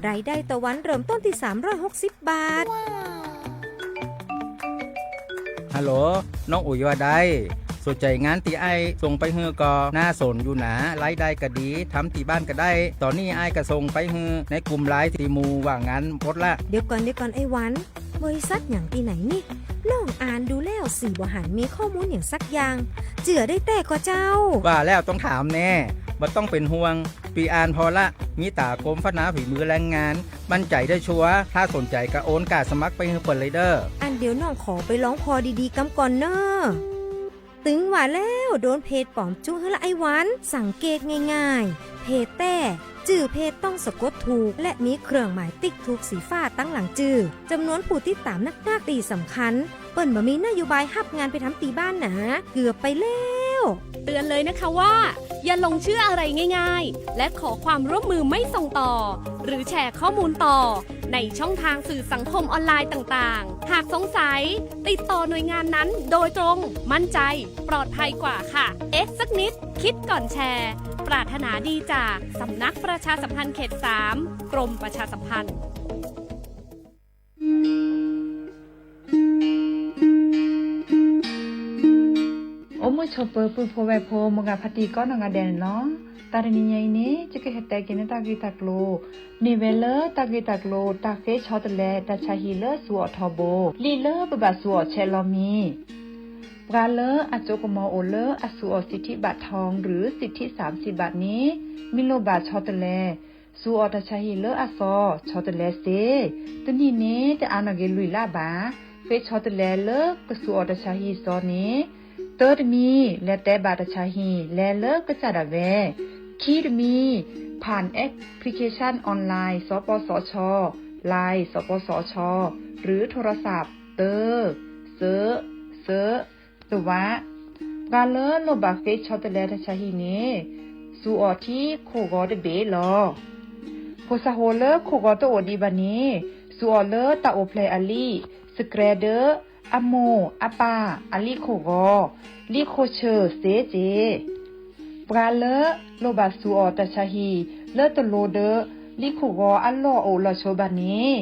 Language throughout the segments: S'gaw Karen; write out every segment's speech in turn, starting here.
รายได้ต่อวันเริ่มต้นที่สามร้อยหกสิบบาท ฮัลโหล น้องอุ๋ยว่าได สนใจ๋งานตี้อ้ายส่งไปหื้อก่อ น่าสนอยู่หนา รายได้ก็ดี ทำตี้บ้านก็ได้ ต๋อนนี้อ้ายก็ส่งไปหื้อในกลุ่มไลน์ตี้หมู่ว่างงานหมดละ เดี๋ยวก่อน เดี๋ยวก่อนไอ้หวัน บริษัทหยังตี้ไหนนี่ น้องอ่านดูแล้วสี่บ่หันมีข้อมูลอย่างสักอย่าง เจื้อได้แต๊ก่อเจ้า ว่าแล้วต้องถามแน่ บ่ต้องเป๋นห่วง ปีอ่านผ่อละ มีต๋ากรมพัฒนาฝีมือแรงงาน มั่นใจ๋ได้ชัวร์ ถ้าสนใจ๋ก็โอนก้าสมัครไปหื้อเปิ้นเลยเด้อ อั้นเดี๋ยวน้องขอไปลองผ่อดีๆ กำก่อนเน่อ ตึงว่าแล้ว โดนเพจปลอมจุ๊หื้อละไอ้หวัน สังเกตง่ายๆ เพจแต๊ จื้อเพจต้องสะกดถูก และมีเครื่องหมายติ๊กถูกสีฟ้าตังหลังจื้อ จำนวนผู้ติดตามนักๆ ตี้สำคัญ เปิ้นบ่มีนโยบายฮับงานไปทำตี้บ้านหนา เกือบไปแล้ว เตือนเลยนะคะว่า อย่าหลงเชื่ออะไรง่ายๆ และขอความร่วมมือไม่ส่งต่อ หรือแชร์ข้อมูลต่อ ในช่องทางสื่อสังคมออนไลน์ต่างๆ หากสงสัย ติดต่อหน่วยงานนั้นโดยตรง มั่นใจ ปลอดภัยกว่าค่ะ เอ๊ะสักนิด คิดก่อนแชร์ ปรารถนาดีจากสำนักประชาสัมพันธ์เขตสาม กรมประชาสัมพันธ์ အိၣ်မုာ်ဆိးပၢၤပုၢ်ဖိဝဲၢ်ဖိ မိၢ်ဂၤဖါတံၢ်ကိးနီၢ်ဂၤဒဲးန့ၣ်လီၤ. တၢ်တနံၤညါအံၤန့ၣ် ယကဟဲတဲက့ၤန့ၢ်တၢ်ဂ့ၢ်တၢ်ကျိၤ မ့ၢ်ဝဲလၢတၢ်ဂ့ၢ်တၢ်ကျိၤ တၢ်ဃ့ဆီတလဲတၢ်ဆါဟံၣ်လၢစူၤအီၣ်ထီဘိ လံာ်လၢပဘၣ်စူၤအီၣ်ဆဲးလီၤမံၤ ပှၤလၢအစိကမီၤအိၣ်လၢအစူၤအီၣ်စံးထံးဘၣ်ထီၣ် ឬစံးထံးစၢ်စံးဘၣ်န့ၣ် မ့ၢ်လိၣ်ဘၣ်ဆီတလဲ စူၤအီၣ်တၢ်ဆါဟံၣ်လၢအသီ ဆီတလဲစ့ တနံၣ်န့ၣ် တအါနီၢ်က့ၤလွံၢ်လါဘၣ် ဃ့ဆီတလဲလၢကစူၤအီၣ်တၢ်ဆါဟံၣ်သီန့ၣ် တၢတမံၤ လဲၤတဲဘၣ်တၢ်ဆါဟံၣ် လဲၤလၢကစၢ်ဒၣ်ဝဲ ခံတမံၤ ผ่านแอปพลิเคชันออนไลน์ สปสช Line สปสช หรือโทรศัพท์ တၢ စၢ စၢ တဝး ပှၤလၢလိၣ်ဘၣ်ဃ့ဆီတလဲတၢ်ဆါဟံၣ်န့ၣ် စူၤအီၣ်ထံခိၣ်ဂီၤတဘ့ၣ်လီၤ. ဖိသၣ်ဖိလၢခိၣ်ဂီၤတအိၣ်ဒံးဘၣ်န့ၣ် စူၤအီၣ်လၢတၢ်အိၣ်ဖျဲၣ်အလံာ် စကြဲဒၢ အမိၢ်အပၢ်အလံာ်ခိၣ်ဂီၤ လံာ်ခိၣ်ဆၢၣ်စ့စ့ ပှၤလၢလိၣ်ဘၣ်စူၤအီၣ်တၢ်ဆါဟံၣ် လၢတလိၤဒီး လံာ်ခိၣ်ဂီၤအလီၢ်အိၣ်လီၤဆိဘၣ်န့ၣ်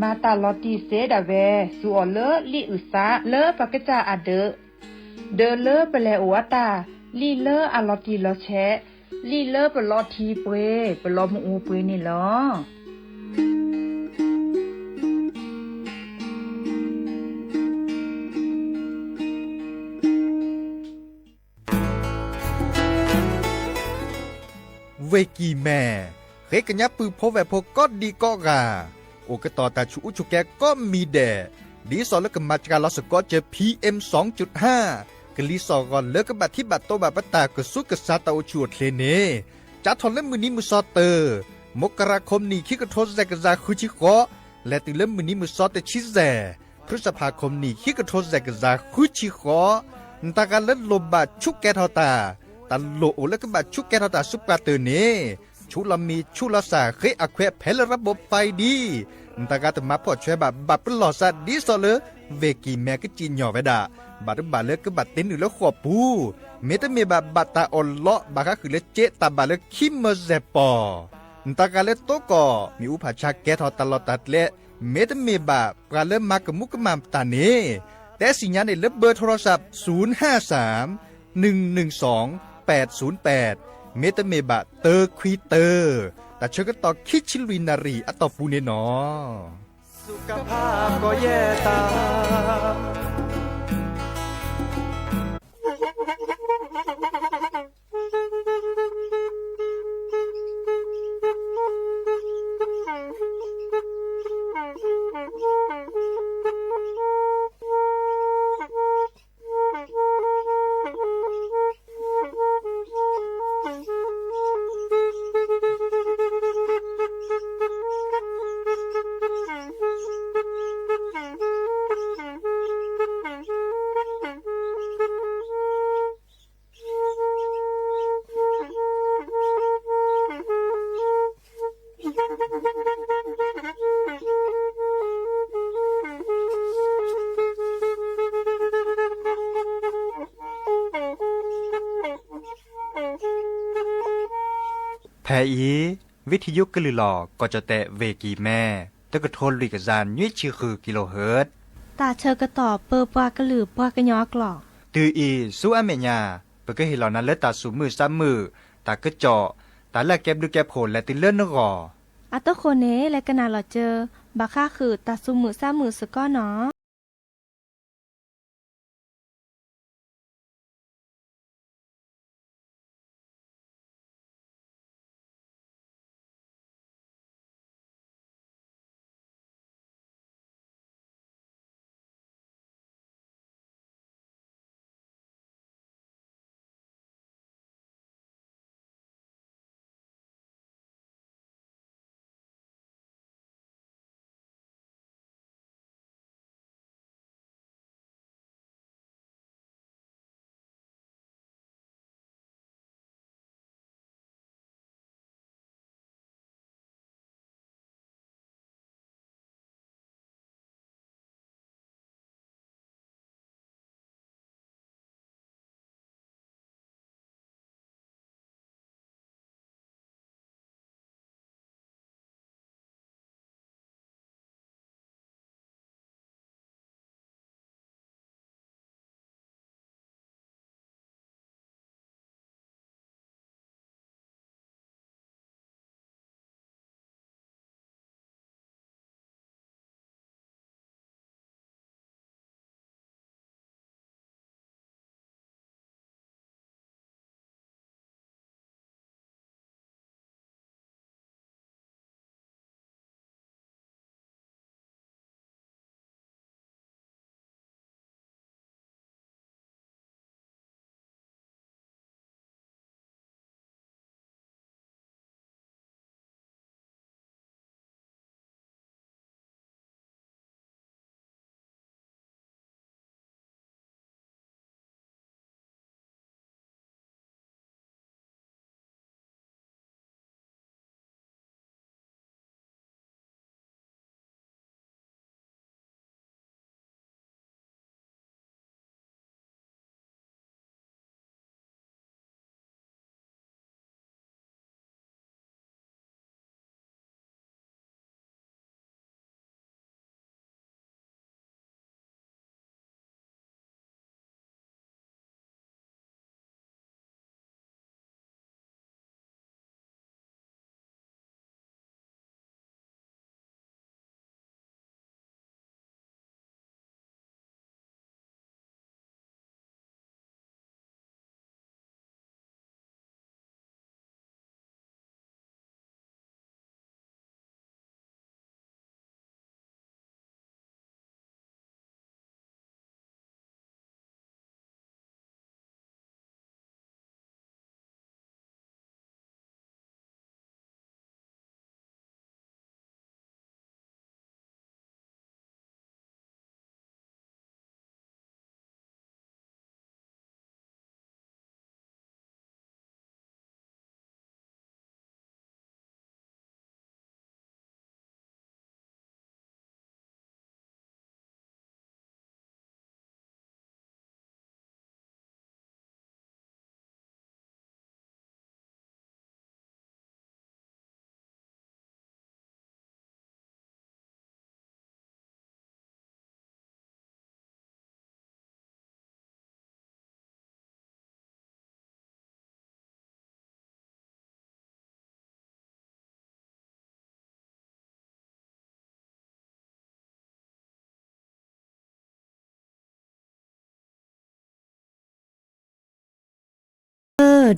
မၤတၢ်လီၤတံၢ်စ့ဒၣ်ဝဲ စူၤအီၣ်လၢလံာ်အုၣ်သးလၢပှၤကစၢ်အဒၢး ဒီးလၢပလဲၤအိၣ်အတၢ် လံာ်လၢအလီၤတံၢ်လီၤဆဲး လံာ်လၢပလီၤထံပှ့ၤ ပလီၤမုၢ်အူပှ့ၤန့ၣ်လီၤ. ဝ့ၢ်ကံၢ်မဲာ် ဃ့ကညးပုၢ်ဖိဝဲၢ်ဖိကိးဒံကိးဂၤ အိၣ်ကတီၤတၢ်ဆူးအူဆူးကဲကိးမံၤဒဲး ဒ်သိးလၢကမၤစှၤလီၤစ့ၢ်ကီးစၢၤ PM สองจุดห้า ကလံၤစိးဂီၤလၢကဘၣ်ထံၣ်ဘၣ်တိဘၣ်ပတၢ်ကစူးကစးတၢ်အိၣ်ဆူၣ်အိၣ်ချ့န့ၣ် စးထီၣ်လၢမုၢ်နံၤမုၢ်သီတၢၢ် မကရၤ ခီပနံၣ် ခံကထိစဲးကယၤဃုဆံဃိး လဲၤတုၤလၢမုၢ်နံၤမုၢ်သီတဆံစဲး ဖၢၣ်စၢဖး ခီပနံၣ် ခံကထိစဲးကယၤဃုဆံဃိး နတၢ်ဂၤလၢလိၣ်ဘၣ်ဆူးကဲထီၣ်တၢ် တၢ်လိၣ်အိၣ်လၢကဘၣ်ဆူးကဲထီၣ်တၢ်ဆူပှၤတၢၢ်န့ၣ် ဆူးလီၤမံၤဆူးလီၤစၢ် ဃ့အခွဲးဖဲလၢ ระบบไฟ ဒ် နတၢ်ဂၤတမၤဖှီၣ်ဆွဲဘၣ် ဘၣ်ပလီၢ်စးဒ်သိးလၢ ဝ့ၢ်ကံၢ်မဲာ်ကစံၣ်ညီၣ်ဝဲဒၣ် ဘၣ်တဘၣ်လၢကဘၣ်တ့နုာ်လၢဃိာ်ပူၤ မ့တမ့ၢ်ဘၣ် ဘၣ်တၢ်အီၣ်လီး ဘၣ်ဃးဃုာ်လၢစ့တၢ်ဘၣ်လၢခံမၢစဲးပီၢ် နတၢ်ဂၤလၢတိကီၢ် မ့ၣ်အူဖးဆါကဲထီၣ်တၢ်လီၢ်တၢ်ကျဲ မ့တမ့ၢ်ဘၣ် ပှၤလၢမၤကမူးကမၣ်တၢ်န့ၣ် တဲစံၣ်ညါန့ၣ်လၢဘၢၣ်ထိရစး ศูนย์ห้าสาม หนึ่งหนึ่งสอง แปดศูนย์แปด မ့တမ့ၢ်ဘၣ် တၢခွံတၢ တၢ်ဆၢကတီၢ်ခံဆံလွံၢ်နၣ်ရံၣ်အတီၢ်ပူၤန့ၣ်လီၤ. ဖဲအံၤ ဝံထယုကလုၢ်လီၢ် ကီၢ်ကၠီၣ်တဲၣ် ဝ့ၢ်ကံၢ်မဲ တကထိလွံၢ်ကယၤနွံဆံဃု ကံလိၣ်ဟၢၣ် တၢ်ဆၢကတီၢ်ပၢပှၤကလုာ်ပှၤကညီအကျိာ် တုၤအံၤဆူအမဲာ်ညါ ပကဟ့ၣ်လီၤနၤလၢတၢ်သူၣ်မုာ်သးမုာ်, တၢ်ကစီၣ်, တၢ်လၢအကဲဘျုးကဲဖှိၣ်လဲၤတုၤလၢနဂီၢ်. အတဃိန့ၣ် လဲၤကနၣ်လီၤစၢၤ ဘၣ်ဃးဃုာ်တၢ်သူၣ်မုာ်သးမုာ်စ့ၢ်ကီးနီၤ.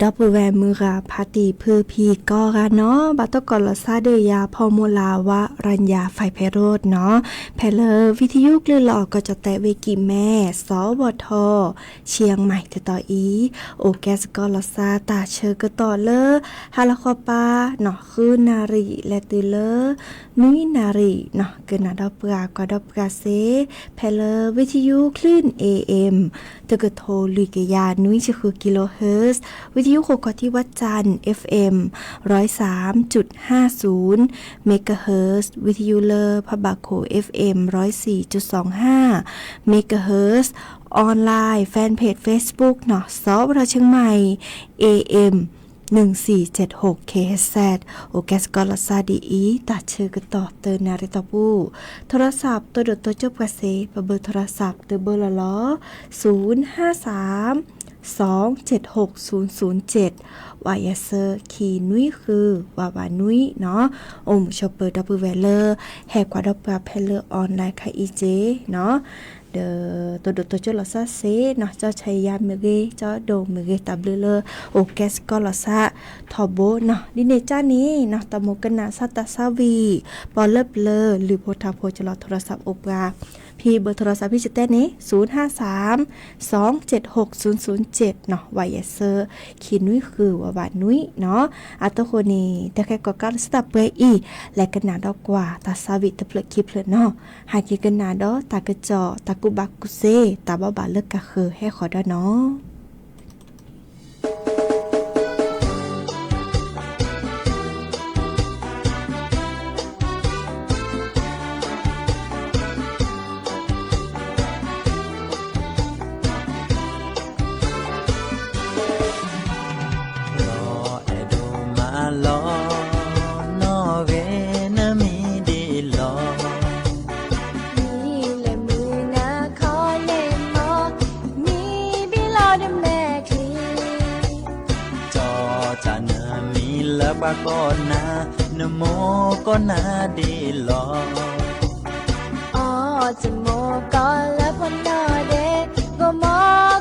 ဒီပုၢ်ဝဲၢ်မုၢ်ဂၤဖါတံၢ်ဖုဖံကိးဂၤနီၤ, ဘၣ်တကိးလီၤစါဒံးယၤ ဖီမူၤလၤ ဝရၣ်ယၤ ဖဲဖဲရိၣ်နီၤ, ဖဲလၢဝံထယုကလုၢ်လီၢ်ကီၢ်ကၠီၣ်တဲၣ်ဝ့ၢ်ကံၢ်မဲ စီၤဝီၤထီၣ် ဆံးမံၤတတီၤအံၤ, အိၣ်ကဲစ့ၢ်ကီးလီၤစါတၢ်ဆၢကတီၢ်လၢ ဟါလီၤဃီပၤနီၤ ဃုနၣ်ရံၣ် လဲၤတုၤလၢ နွံနၣ်ရံၣ်နီၤ, ကနၣ်ဒီးပှၤကွၢ်ဒီးပှၤစ့ၢ် ဖဲလၢဝံထယုကလုၢ် A M တကထိလွံၢ်ကယၤနွံဆံဃု kilohertz, ဝံထယုဃိးကီၢ်ထံဝၣ်စၣ် F M ร้อยสามจุดห้าศูนย์ megahertz, ဝံထယုလၢဖးဘၣ်ခိၣ် F M ร้อยสี่จุดสองห้า megahertz, online fan page Facebook နီၤ စီၤဝီၤထီၣ် ဆံးမံၤ A M နုၢ်စံၣ်ကၠဲးဟူး ခ့ၣ်ဟဲစဲး, အိၣ်ကဲစ့ၢ်ကီးလီၤစၢ်ဒ်အံၤ တၢ်ဆၢကတီၢ်သၢနၣ်ရံၣ်တီၢ်ပူၤ, ထူရစး ပတိၢ်ဒိၣ်တိစၢၤပှၤစ့ၢ် ပဘၢထူရစး တဘၢလီၤလီၤ, ศูนย์ห้าสาม สองเจ็ดหกศูนย์ศูนย์เจ็ด ဝးယဲၢ်ဆၢ ခံနွံဃု ဝးဝးနွံနီၤ, အိၣ်မုာ်ဆိးပၢၤဒီပုၢ်ဝဲၢ်လၢ ဟဲကွၢ်ဒီးပှၤဖဲလၢ online ခါအံၤက့နီၤ ဒီး တိၢ်ဒိၣ်တိစၢၤလီၤစၢ်စ့ၢ်နီၤ, ကၠီဆဲးယါမ့ၢ်ဂ့ၤ ကၠီဒိၣ်မ့ၢ်ဂ့ၤ တၢ်ဘျုးလၢ အိၣ်ကဲစ့ၢ်ကီးလီၤစၢ် ထီဘိနီၤ, ဒ်န့ၣ်ကၠၢ်န့ၣ်နီၤ, တၢ်မိၣ်ကနၣ်ဆၢတၢ်ဆါဝံၤ ပီၣ်လၢပျၢၤ လုၢ်ဖိထါဖိကလီၤထူရစးအိၣ်ပှၤ, ဖဲဘၢထူရစးဖဲကတဲန့ၣ် ศูนย์ห้าสาม สองเจ็ดหกศูนย์ศูนย์เจ็ดနီၤ, ဝးယဲၢ်ဆၢ ခံနွံဃု ဝးဝးနွံနီၤ, အသိးဃိန့ၣ် တၢ်ခဲကိးကးလၢဆၢတၢ်ပှဲၤအံၤ လဲၤကနၣ်ဒီးကွၢ်တၢ်ဆါဝံၤတဖျၢၣ်ခံဖျၢၣ်နီၤ, ဟဲက့ၤကနၣ်ဒီးတၢ်ကစီၣ် တၢ်ကူၣ်ဘၣ်ကူၣ်သ့ တၢ်ဘိးဘၣ်လၢကဃၢၤဟဲဃီၤဒီးနီၤ. လီၤအဲၣ်ဒိးမၤလီၤ နီၣ်ဂံၢ်နမံၤဒ်အံၤလီၤ. မံၤလၢမုၢ်နၤခီန့ၣ်မီၤ, မံၤဘံလီၤဒ်မဲာ်ချံ, ကၠီတၢ်နမံၤလၢပှၤကိးနၤ, နမိၢ်ကိးနၤဒ်အံၤလီၤ. အီၣ်တမိၢ်ကီၢ်လၢပှၤနီၢ်ဒဲး, ဂီၤမီ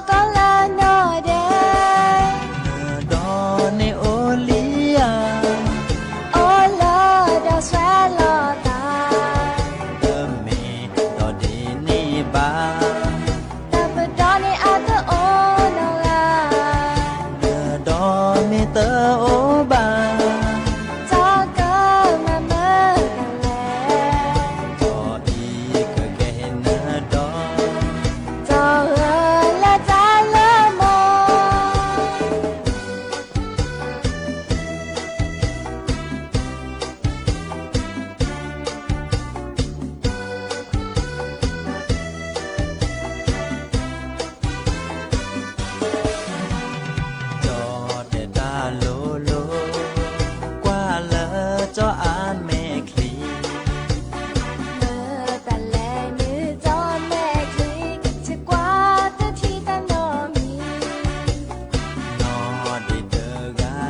ကီၢ်လၢနီၢ်ဒဲး, နဒီန့ၣ်အိၣ်လံဧါ, အိၣ်လၢဒီးဆှဲလီၤသး, တမ့ၢ်ဒီးဒ်န့ၣ်ဘၣ်, တၢ်ပဒီန့ၣ်အတအိၣ်နီတဂၤ, နဒီမ့ၢ်တအိၣ်ဘၣ်, တၢ်ကမၤမုာ်တၢ်လဲၣ်, ကၠီအံၤကကဲဟ့ၣ်နၤဒီး, တၢ်ဂၢၢ်လၢတၢ်လၢမီၤ. ကၠီတဲတၢ်လိၤလိၤ, ကွၢ်လၢကၠီအမဲာ်ချံ, မတၤလဲၣ်နုၢ်ကၠီမဲာ်ချံ, ဆံးကွၢ်တထံၣ်တၢ်နီတမံၤ, နီၢ်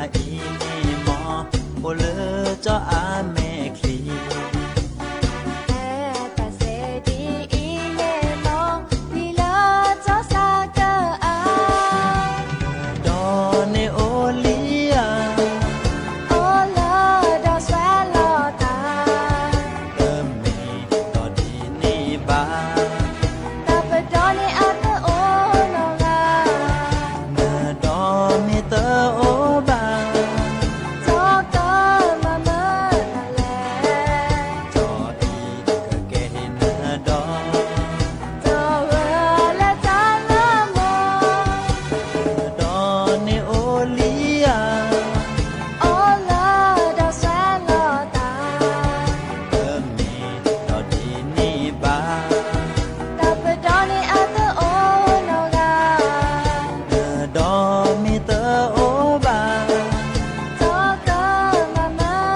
ဒဲးတဂၤအံၤန့ၣ်မီၤ, အိၣ်လၢကၠီအမဲာ်ချံ တၢ်စဲဒ်အံၤန့ၣ်လီၤ, လံလၢကၠီစးကၢအါ, နဒီန့ၣ်အိၣ်လံဧါ, အိၣ်လၢဒီးဆှဲလီၤသး, တမ့ၢ်ဒီးဒ်န့ၣ်ဘၣ်, တၢ်ပဒီန့ၣ်အတအိၣ်နီတဂၤ, နဒီမ့ၢ်တအိၣ်ဘၣ်, တၢ်ကမၤမုာ်တၢ်လဲၣ်, ကၠီအံၤကကဲဟ့ၣ်နၤဒီး, တၢ်ဂၢၢ်လၢတၢ်လၢမီၤ, နဒီန့ၣ်အိၣ်လံဧါ, အိၣ်လၢဒီးဆှဲလီၤသး, တမ့ၢ်ဒီးဒ်န့ၣ်ဘၣ်, တၢ်ပဒီန့ၣ်အတအိၣ်နီတဂၤ, နဒီမ့ၢ်တအိၣ်ဘၣ်, တၢ်ကမၤမုာ်တၢ်လဲၣ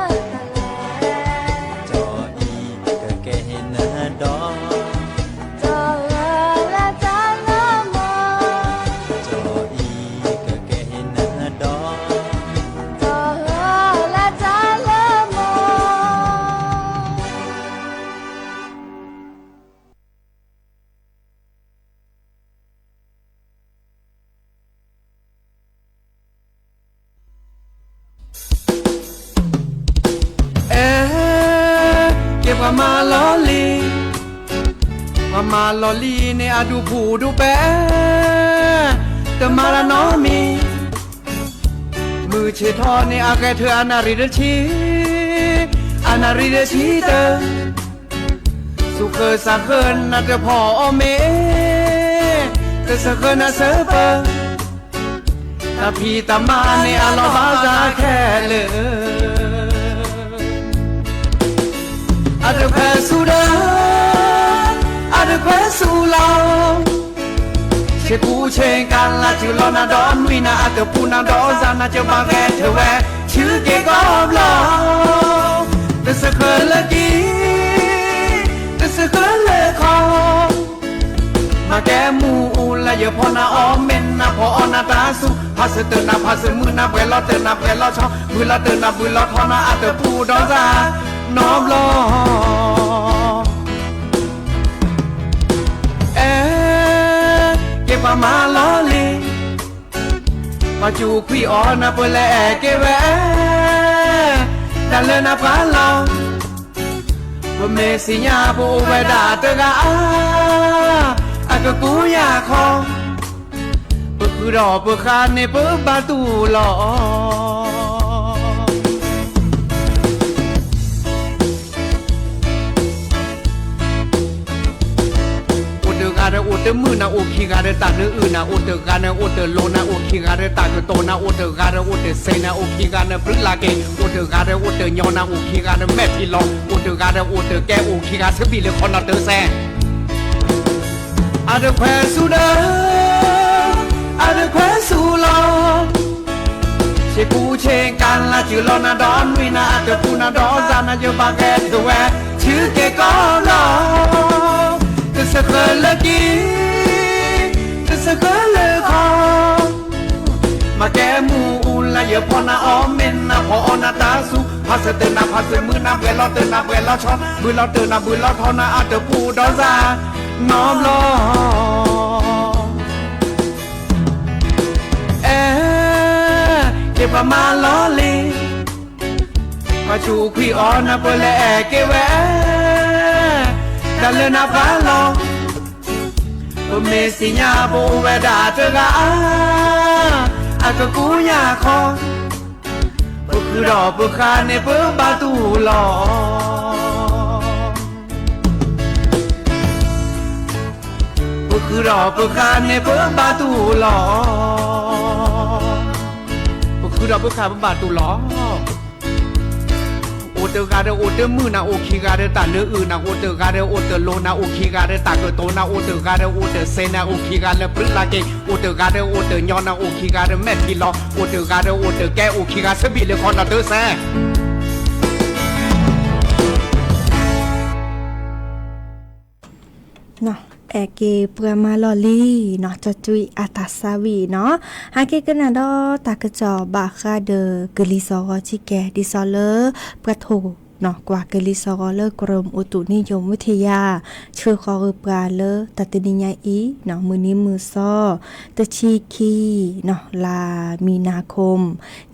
်, ကၠီအံၤကကဲဟ့ၣ်နၤဒီး, တၢ်ဂၢၢ်လၢတၢ်လၢမီၤ, ကၠီအံၤကကဲဟ့ၣ်နၤဒီး, တၢ်ဂၢၢ်လၢတၢ်လၢမီၤ. အဲ, ကဲပှၤမၤလီၤလံၤ, ပှၤမၤလီၤလံၤန့ၣ် အဒူၣ်ဖူၣ်ဒူၣ်ပဲာ်, တမၤတၢ်နီတမံၤ, မုၢ်ဆ့ၣ်ထီၣ်န့ၣ် အဂဲၤထၢၣ်အနၣ်ရံၣ်တဆံ, အနၣ်ရံၣ်တဆံတၢၢ်, သူၣ်ဃၢၤသးဃၢၤနၢ်တဖီအီၤမ့ၢ်, တသးဃၢၤနၢ်စၢၤပၢၢ်, တၢ်ဖံးတၢ်မၤန့ၣ်အလီၢ်ဘၣ်သးခဲလၢာ်, အတခွဲးဆူၣ်ဒီး, အတခွဲးဆူၣ်လီၤ, ဆ့ ကူဆ့ကၤလါစုလီၤနၤဒီးနွံနၤအတပူၤနၤဒီးစၤနၤကဘၣ်ဂဲၤထၢၣ်ဝဲ ဆူက့ၤကီၢ်ဘျီၣ် တစၢဃၢလၢကံ တစၢဃၢလၢခီ မၤကဲမူအူလၢယဖီနၤအီၣ်မ့ၢ်နၤဖီအီၣ်နၤတၢ်စူၤ ဖးစၢၤတၢၢ်နၤဖးစၢၤမုၢ်နၤ ပှဲၤလီၤတၢၢ်နၤပှဲၤလီၤဆီ ဘုလီၤတၢၢ်နၤဘုလီၤထီနၤအတပူၤဒီးစၤနီတဘျီ အဲ က့ၤပှၤမၤလီၤလံ ပှၤစူးခွံအီၤနၤပလဲၤအဲၣ်က့ၤဝဲ တၢ်လၢနၤပှၤလီၤ ပမ့ၢ်စံၣ်ညါပအိၣ်ဝဲဒၣ်တဂၤအါ အကကူယၤခီ ပဃုာ်ဒီးပဃၣ်န့ၣ်ပဘၣ်တူၢ်လီၤ အိၣ်တဂၤဒီးအိၣ်တမုာ်နၤ အိၣ်ခံဂၤဒီးတၢ်နၢအုၣ်နၤ အိၣ်တဂၤဒီးအိၣ်တလိၤနၤ အိၣ်ခံဂၤဒီးတၢ်ကတိၤနၤ အိၣ်တဂၤဒီးအိၣ်တစဲးနၤ အိၣ်ခံဂၤနၤပြံလၢ်က့ၤ အိၣ်တဂၤဒီးအိၣ်တညီနၤ အိၣ်ခံဂၤဒီးမဲာ်ထံလီၤ အိၣ်တဂၤဒီးအိၣ်တကဲ အိၣ်ခံဂၤဆၢဘံၣ်လၢခီနီၤတစဲး အတခွဲးဆူဒီး အတခွဲးဆူလီၤ ဆ့ကူဆ့ကၤလါစုလီၤနၤဒီးနွံနၤအတပူၤနၤဒီးစၤနၤယဘၣ်ဂဲၤထၢၣ်ဝဲ ဆူက့ၤကီၢ်ဘျီၣ် တစၢဃၢလၢကံ တစၢဃၢလၢခီ မၤကဲမူအူလၢယဖီနၤအီၣ်မ့ၢ်နၤဖီအီၣ်နၤတၢ်စူၤ ဖးစၢၤတၢၢ်နၤဖးစၢၤမုၢ်နၤ ပှဲၤလီၤတၢၢ်နၤပှဲၤလီၤဆီ ဘုလီၤတၢၢ်နၤဘုလီၤထီနၤအတပူၤဒီးစၤနီတဘျီ အဲ က့ၤပှၤမၤလီၤလံ ပှၤစူးခွံအီၤနၤပလဲၤအဲၣ်က့ၤဝဲ တၢ်လၢနၤပှၤလီၤ ပမ့ၢ်စံၣ်ညါပအိၣ်ဝဲဒၣ်တဂၤအါ အကကူယၤခီ ပဃုာ်ဒီးပဃၣ်န့ၣ်ပဘၣ်တူၢ်လီၤ ပဃုာ်ဒီးပဃၣ်န့ၣ်ပဘၣ်တူၢ်လီၤ ပဃုာ်ဒီးပဃၣ်ပဘၣ်တူၢ်လီၤ အိၣ်တဂၤဒီးအိၣ်တမုာ်နၤ အိၣ်ခံဂၤဒီးတၢ်နၢအုၣ်နၤ အိၣ်တဂၤဒီးအိၣ်တလိၤနၤ အိၣ်ခံဂၤဒီးတၢ်ကတိၤနၤ အိၣ်တဂၤဒီးအိၣ်တစဲးနၤ အိၣ်ခံဂၤလၢပြံလၢ်က့ၤ အိၣ်တဂၤဒီးအိၣ်တညီနၤ အိၣ်ခံဂၤဒီးမဲာ်ထံလီၤ အိၣ်တဂၤဒီးအိၣ်တကဲ အိၣ်ခံဂၤဆၢဘံၣ်လၢခီနီၤတစဲး အဲၣ်က့ၤပှၤမၤလီၤလံနီၤ ကၠီၣ်တွံၣ်အတၢ်ဆါဝံၤနီၤ ဟဲက့ၤကနၣ်ဒီးတၢ်ကစီၣ်ဘၣ်ဃးဒီးကလံၤစီၤဂီၤဆံကဲ ဒ်သိးလၢ ပှၤထိၣ်နီၤ ကွၢ်ကလံၤစီၤဂီၤလၢ ကရၢၢ်အိၣ်တူးနံၣ်ယိၤဝံထံယါ ဆှၢဃီၤဂ့ၤပှၤလၢတၢ်တနံၤညါအံၤနီၤ မုၢ်နံၤမုၢ်သီ တဆံခံနီၤ လါမံၤနၤခိၣ်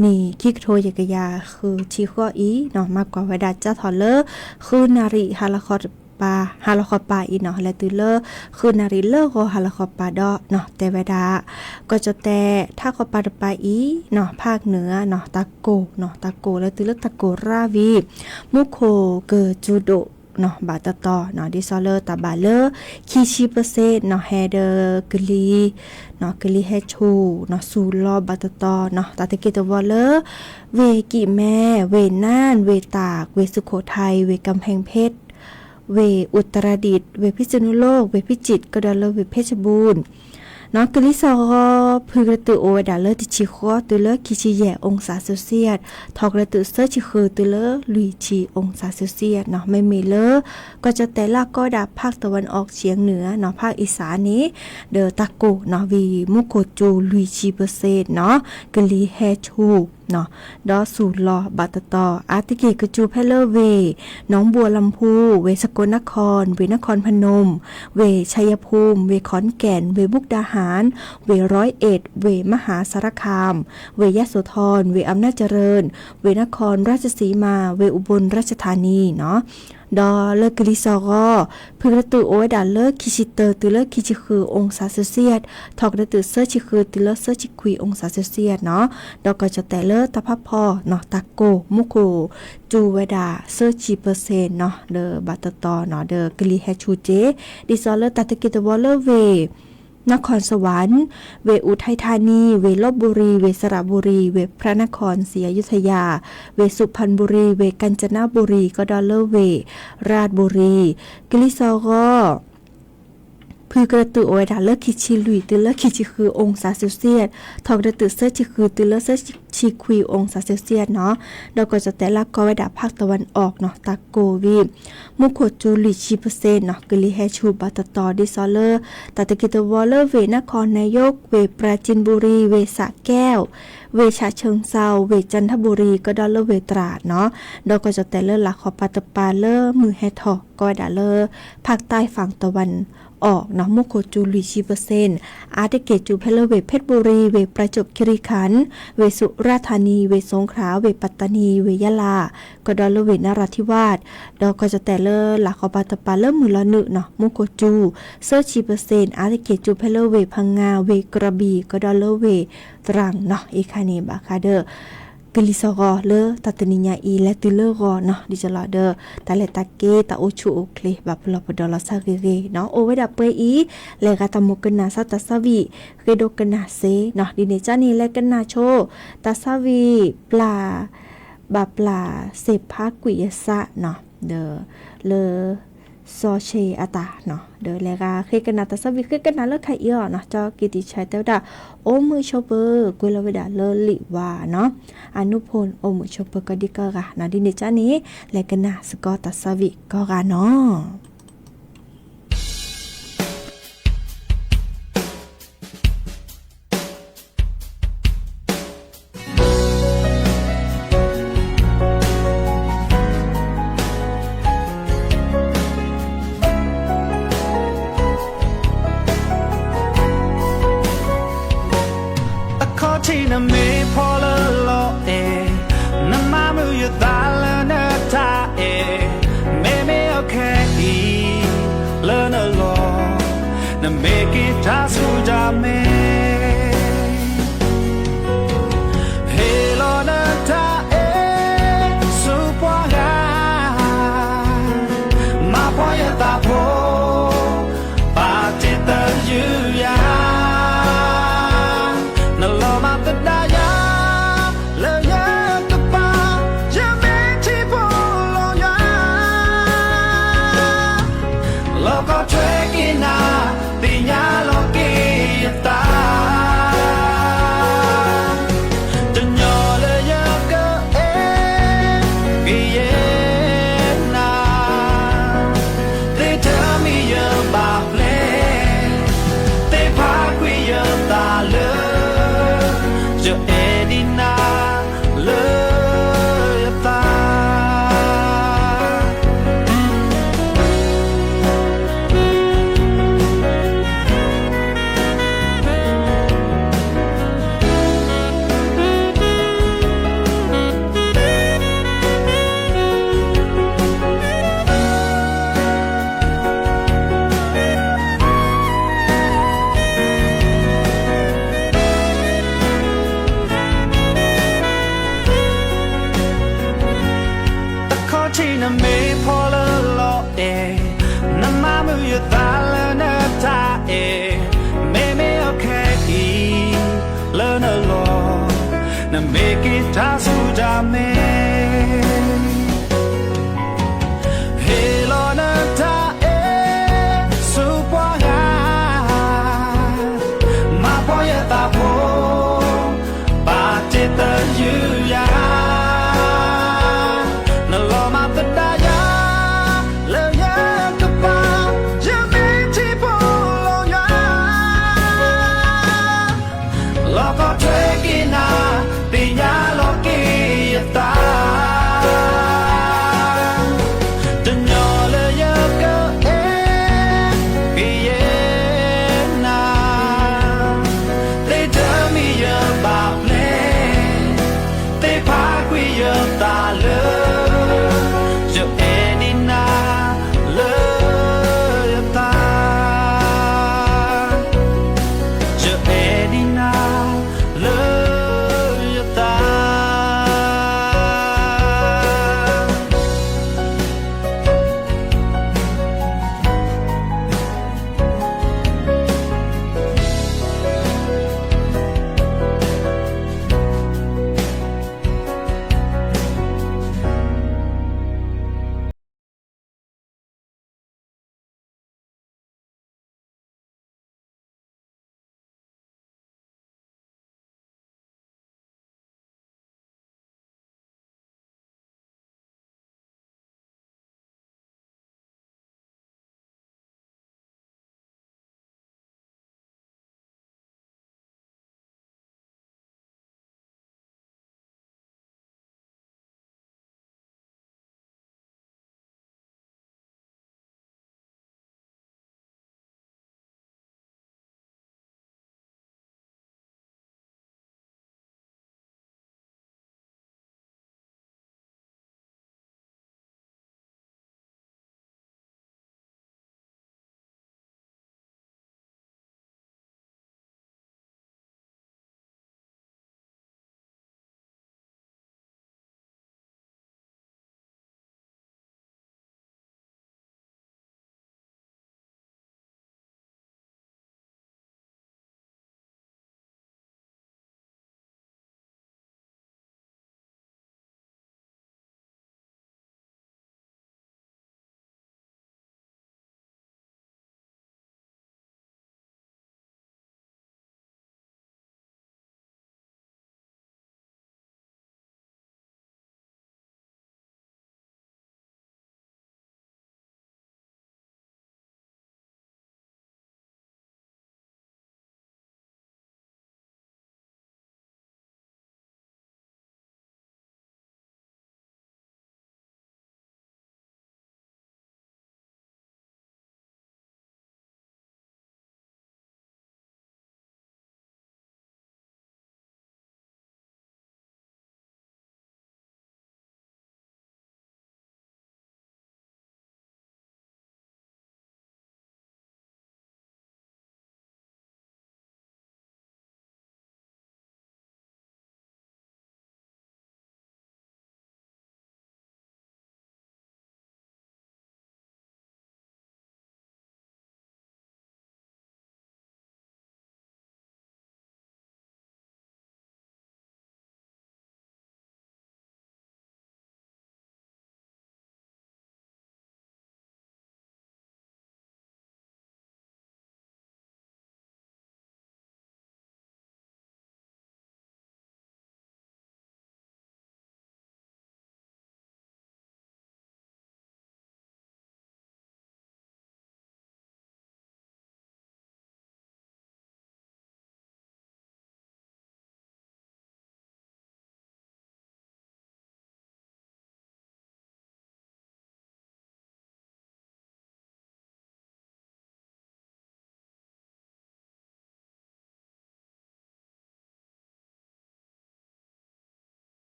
နံၣ်ခံကထိယဲၢ်ကယၤဃုဆံဃိးအံၤနီၤ မၤကွၢ်ဝဲဒၣ်ကၠၢ်ထီၣ်လၢ ဃုနၣ်ရံၣ် ဟါလီၤဃီပၤ ဟါလီၤဃီပၤအံၤနီၤ လဲၤတုၤလၢ ဃုနၣ်ရံၣ်လၢဂီၤဟါလီၤဃီပၤဒီးနီၤ တဲဝဲဒၣ် ကီၢ်ကၠီၣ်တဲၣ် ထးဃီပၤတပၤအံၤနီၤ ဖးနုာ်နီၤ တၢ်ကိၢ်နီၤ တၢ်ကိၢ်လဲၤတုၤလၢတၢ်ကိၢ်ရၣ်ဝံၤ မူခိၣ်ကစူၤဒိၣ်နီၤ ဘၣ်တတီၤနီၤ ဒ်သိးလၢတၢ်ဘၣ်လၢ ခံဆံပၢၢ်စ့ၣ်နီၤ ဟဲဒီးကလံၤနီၤ ကလံၤဟဲဆူၣ်နီၤ ဆူၣ်လီၤဘၣ်တတီၤနီၤ တၢ်တက့ၢ်တဝီလၢ ဝ့ၢ်ကံၣ်မဲ ဝ့ၢ်နၢၣ် ဝ့ၢ်တၢ် ဝ့ၢ်စူခိၣ်ထၢၣ် ဝ့ၢ်ကၣ်ဖဲၣ်ဖ့ၣ် ဝ့ၢ်အူတရဒံး ဝ့ၢ်ဖံးစနူလိၣ် ဝ့ၢ်ဖံးစံး ကဒီးလၢဝ့ၢ်ဖ့းစဘူၣ် နီၤ ကလံၤစီၤဂီၤ ဖုကရၢတုၤအိၣ်ဝဲဒၣ်လၢတဆံဃိးတုၤလၢခံဆံယဲၢ် အီၣ်စၣ်စဲးစံး ထီၣ်ကရၢတုၤသၢဆံဃုတုၤလၢလွံၢ်ဆံ အီၣ်စၣ်စဲးစံးနီၤ မ့မ့ၢ်လၢ ကီၢ်ကၠီၣ်တဲၣ်လၢကီၢ်ဝဲဒၣ် ဖးတဝၢၣ်အီၣ်ကၠံၣ်နုာ်နီၤ ဖးအံၣ်စၣ်န့ၣ် ဒီးတၢ်ကိၢ်နီၤ ဝံၤမူခိၣ်စူၤလွံၢ်ဆံပၢၢ်စ့ၣ်နီၤ ကလံၤဟဲဆူၣ် ဒီးဆူၣ်လီၤဘၣ်တတီၤ အါတက့ၢ်ကစူၤဖဲလၢဝ့ၢ် နီၢ်ဘိလီၤဖူး ဝ့ၢ်စကိနခီၣ် ဝ့ၢ်နခီၣ်ဖနူမ် ဝ့ၢ်ဆၣ်ယၤဖူမ် ဝ့ၢ်ခီၣ်ကၠံၣ် ဝ့ၢ်မူကဒါဟၣ် ဝ့ၢ်ရီအ့း ဝ့ၢ်မဟၣ်စၤရခၣ် ဝ့ၢ်ယါစိၤထီၣ် ဝ့ၢ်အမ်နာ်ကရၢၣ် ဝ့ၢ်နခီၣ်ရၢၣ်စံမၣ် ဝ့ၢ်အူဘိၣ်ရၢၣ်စထါနံနီၤ ဒီးလၢကလံၤစီၤဂီၤ ဖုကရၢတုၤအိၣ်ဝဲဒၣ်လၢခံဆံတၢတုၤလၢခံဆံဃု အီၣ်စၣ်စဲးစံး ထီၣ်ကရၢတုၤသၢဆံဃုတုၤလၢသၢဆံခွံ အီၣ်စၣ်စဲးစံးနီၤ ဒီးကီၢ်ကၠီၣ်တဲၣ်လၢတၢ်ဖးဖီနီၤ တၢ်ကိၢ်မူခိၣ်စူၤဝဲဒၣ်သၢဆံပၢၢ်စ့ၣ်နီၤ လၢဘၣ်တတီၤနီၤ ဒီးကလံၤဟဲဆူၣ်က့ၤ ဒ်သိးလၢတၢ်တက့ၢ်တဝီလၢဝ့ၢ် နခီၣ်စဝၣ် ဝ့ၢ်အူထံထါနံ ဝ့ၢ်လီဘူရံ ဝ့ၢ်စရဘူရံ ဝ့ၢ်ဖရၣ်နခီၣ် စံအယုထယါ ဝ့ၢ်စုဖၣ်ဘူရံ ဝ့ၢ်ကၣ်စနဘူရံ ကဒီးလၢဝ့ၢ်ရၣ်ဘူရံ ကလံၤစီၤဂီၤ ဖုကရတုာ်အိၣ်ဝဲဒၣ်လၢခံဆံလွံၢ်တုၤလၢခံဆံဃု องศาเซลเซียส, ထီၣ်ကရတုာ်သၢဆံဃုတုၤလၢသၢဆံခွံ องศาเซลเซียส နီၤ, ဒီးကီၢ်ကၠီၣ်တဲၣ်လၢကိးဝဲဒၣ် ภาคตะวันออก နီၤ, တၢ်ကိၢ်ဝံၤ မူခိၣ်စူၤလွံၢ်ဆံပၢၢ်စ့ၣ်နီၤ, ကလံၤဟဲဆူၣ်ဘၣ်တတီၤဒ်သိးလၢ တၢ်တက့ၢ်တဝီၤလၢဝ့ၢ်နါခီၣ်နၢယိ ဝ့ၢ်ပရၤစ့ၣ်ဘူရံၤ ဝ့ၢ်စးကဲၣ် ဝ့ၢ်ဆးဆၢၣ်စီၤ ဝ့ၢ်ကၠၣ်ထဘူရံၤ ကဒီးလၢဝ့ၢ်တြၢ်နီၤ, ဒီးကီၢ်ကၠီၣ်တဲၣ်လၢလာ်ခီၣ်ပၤတပၤလၢမုၢ်ဟဲထီၣ် ကိးဝဲဒၣ်လၢ ภาคใต้ฝั่งตะวันออก နီၤ, မူခိၣ်စူၤလွံၢ်ဆံပၢၢ်စ့ၣ်, အါတက့ၢ်စူၤဖဲလၢဝ့ၢ်เพชรบุรี ဝ့ၢ်ประจวบคีรีขันธ์ ဝ့ၢ်สุราษฎร์ธานี ဝ့ၢ်สงขลา ဝ့ၢ်ปัตตานี ဝ့ၢ်ยะลา ကဒီးလၢဝ့ၢ်นราธิวาส, ဒီးကီၢ်ကၠီၣ်တဲၣ်လၢလာ်ခီၣ်ပၤတပၤလၢမုၢ်လီၤနုာ်နီၤ, မူခိၣ်စူၤ သၢဆံပၢၢ်စ့ၣ်, အါတက့ၢ်စူၤဖဲလၢဝ့ၢ်พังงา ဝ့ၢ်กระบี่ ကဒီးလၢဝ့ၢ်ตรังနီၤ, အံၤခါန့ၣ်ဘၣ်ဃးဒီး ကလံၤစိးဂီၤလၢတၢ်တနံၤညါအံၤ လဲၤတုၤလၢဂီၤနီၤ, ဒ်သိးလီၤဒီး တၢ်လဲၤတၢ်က့ၤ တၢ်အိၣ်ဆူၣ်အိၣ်ချ့ ဘၣ်ပလီၢ်ပဒီလီၤဆါဂ့ၤဂ့ၤနီၤ, အိၣ်ဝဲဒၣ်ပှဲၤအံၤ, လဲၤဂၤတၢ်မိၣ်ကနၣ်စၢ်တၢ်ဆၢဝံၣ် ဃ့ဒိကနၣ်စ့နီၤ, ဒ်န့ၣ်ကန့ၣ် လဲၤကနၣ်ဆိ တၢ်ဆၢဝံၣ်ပျၢ် ဘၣ်ပျၢ်စ့ဖါကွံာ်ယစးနီၤ, ဒီးလၢ စီၤဆ့အတၢ်နီၤ, ဒီးလဲၤဂၤဃ့ကနၣ်တၢ်ဆၢဝံၣ် ဃ့ကနၣ်လၢခါအံၤအီၤနီၤ, ကၠီကံတံၣ်ဆၢတဲဝဲဒၣ် အိၣ်မုာ်ဆိးပၢၤ ကွဲးလီၤဝဲဒၣ်လၢလံာ်ဝါနီၤ, အနူဖိအိၣ်မုာ်ဆိးပၢၤ ကိးဒံကိးဂၤနီၤ, ဒ်န့ၣ်ကန့ၣ် လဲၤကနၣ်စ့ၢ်ကီးတၢ်ဆၢဝံၣ်ကိးဂၤနီၤ. အခီၣ်ထံးနမ့ၢ်ဖီလၢလီၤအဲၣ်, နမၤမုာ်ယသးလၢနတၢ်အဲၣ်, မ့မ့ၢ်အခဲအံၤ လၢနလီၢ်, နမ့ၢ်က့ၤတၢ်ဆူၣ်တၢ်မဲာ် ဟ့ၣ်လီၤနတၢ်အဲၣ်ဆူပှၤဂၤ, မၤဖှီၣ်ယသးဖိ, ပာ်တ့ၢ်သယုၢ်ယၤ, နလီၤမၤသဒၣ်ယၤ, လၢယကပၤ, ယမ့ၢ်ထံဖိလီၤယွၤ လီၤကီထွဲက့ၤနၤ, သ့ၣ်ညါလီၤက့ၤယသး, တညီလၢယကအဲၣ်, ကယဲၢ်နၤ, သ့ၣ်တမံၤယဘၣ်ပျဲ, သ့ၣ်ဖးကွံာ်ယသးလၢ, ယအဲၣ်ဒံးနၤ လၢယသး အခီၣ်ထံးနမ့ၢ်ဖီလၢလီၤအဲၣ်, နမၤမုာ်ယသးလၢနတၢ်အဲၣ်, မ့မ့ၢ်အခဲအံၤ လၢနလီၢ်, နမ့ၢ်က့ၤတၢ်ဆူၣ်တၢ်မဲာ် ဟ့ၣ်လီၤနတၢ်အဲၣ်ဆူပှၤဂၤ, မၤဖှီၣ်ယသးဖိ, ပာ်တ့ၢ်သယုၢ်ယၤ, နလီၤမၤသဒၣ်ယၤ, လၢယကပၤ, ယမ့ၢ်ထံဖိလီၤယွၤ လီၤကီထွဲက့ၤနၤ, သ့ၣ်ညါလီၤက့ၤယသး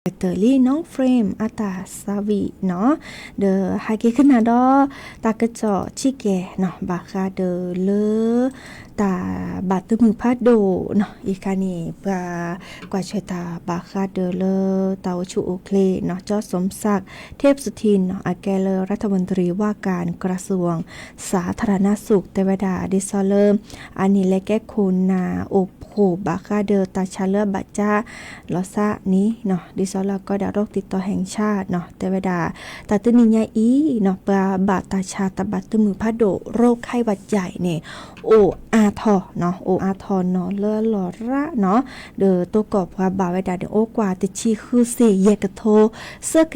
ကတၢၢ်လံ နီၢ် Frame အတၢ်သးဝံၣ်နီၤ, ဒီးဟဲက့ၤကနၣ်ဒီး တၢ်ကစီၣ်ဆံးကဲနီၤ ဘၣ်ဃးဒီးလၢ တၢ်ဘၣ်တမုာ်ဖးဒိၣ်နီၤ, အံၤခါန့ၣ် ပှၤကွၢ်ဆၢၣ်တၢ်ဘၣ်ဃးဒီးလၢ တၢ်အိၣ်ဆူၣ်အိၣ်ချ့နီၤ ကၠီၣ်စိၣ်စၣ် ထ့ပစထံနီၤ အကဲလၢ รัฐมนตรีว่าการกระทรวงสาธารณสุข တဲဝဲဒၣ် ဒ်သိးလၢ အန့ၣ်လဲၤကဲခိၣ်နၢ်အိၣ်ဖှိၣ်ဘၣ်ဃးဒီးတၢ်ဆါလၢအဘၣ်ကၠါ လီၤသးန့ၣ်နီၤ ဒ်သိးလၢအကဲဝဲဒၣ် โรคติดต่อแห่งชาติနီၤ တဲဝဲဒၣ် တၢ်တနံၤညါအံၤနီၤ ပှၤဘၣ်တၢ်ဆါတၢ်ဘၣ်တမုာ်ဖးဒိၣ် โรคไข้หวัดใหญ่န့ၣ် အိၣ်အါထီၣ်နီၤ အိၣ်အါထီၣ်နီၤလၢလီၤရၣ်နီၤ, ဒီးတိၢ်ကီၢ်ပှၤဘၣ်ဝဲဒၣ်န့ၣ် အိၣ်ကွၢ်တဆံဃုစ့ၢ်ယဲၢ်ကထိ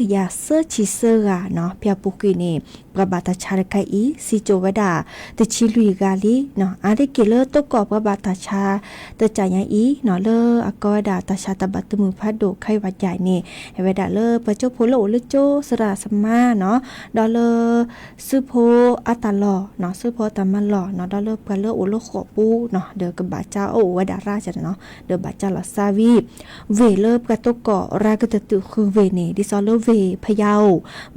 သၢကယၤသၢဆံသၢဂၤနီၤ, ဖဲအပူၤကွံာ်န့ၣ် ပှၤဘၣ်တၢ်ဆါတခါအံၤ စံကၠိဝဲဒၣ် တဆံလွံၢ်ဂၤလံနီၤ, အါတက့ၢ်လၢတိၢ်ကီၢ်ပှၤဘၣ်တၢ်ဆါ တကးညါအံၤနီၤ လၢအကဲဝဲဒၣ်တၢ်ဆါတၢ်ဘၣ်တမုာ်ဖးဒိၣ် ไข้หวัดใหญ่န့ၣ် ဟဲဝဲဒၣ်လၢပှၤကၠိဖိလၢအိၣ်လၢကၠိ သရၣ်သမါနီၤ, ဒီးလၢ သုးဖိအတၢ်လီၢ်နီၤ သုးဖိအတၢ်မၤလီၢ်နီၤ ဒီးလၢပှၤလၢအိၣ်လၢဃိာ်ပူၤနီၤ ဒီးကဘၣ်ကၠါအိၣ်ဝဲဒၣ်ရၣ်ကနီၤ ဒီးဘၣ်ကၠါလီၤသးဝံၣ် ဝ့ၢ်လၢပှၤတိၢ်ကီၢ်ရၤကတၢၢ်တုၤဃုာ်ဝ့ၢ်န့ၣ် ဒ်သိးလၢဝ့ၢ်ဖယၣ်,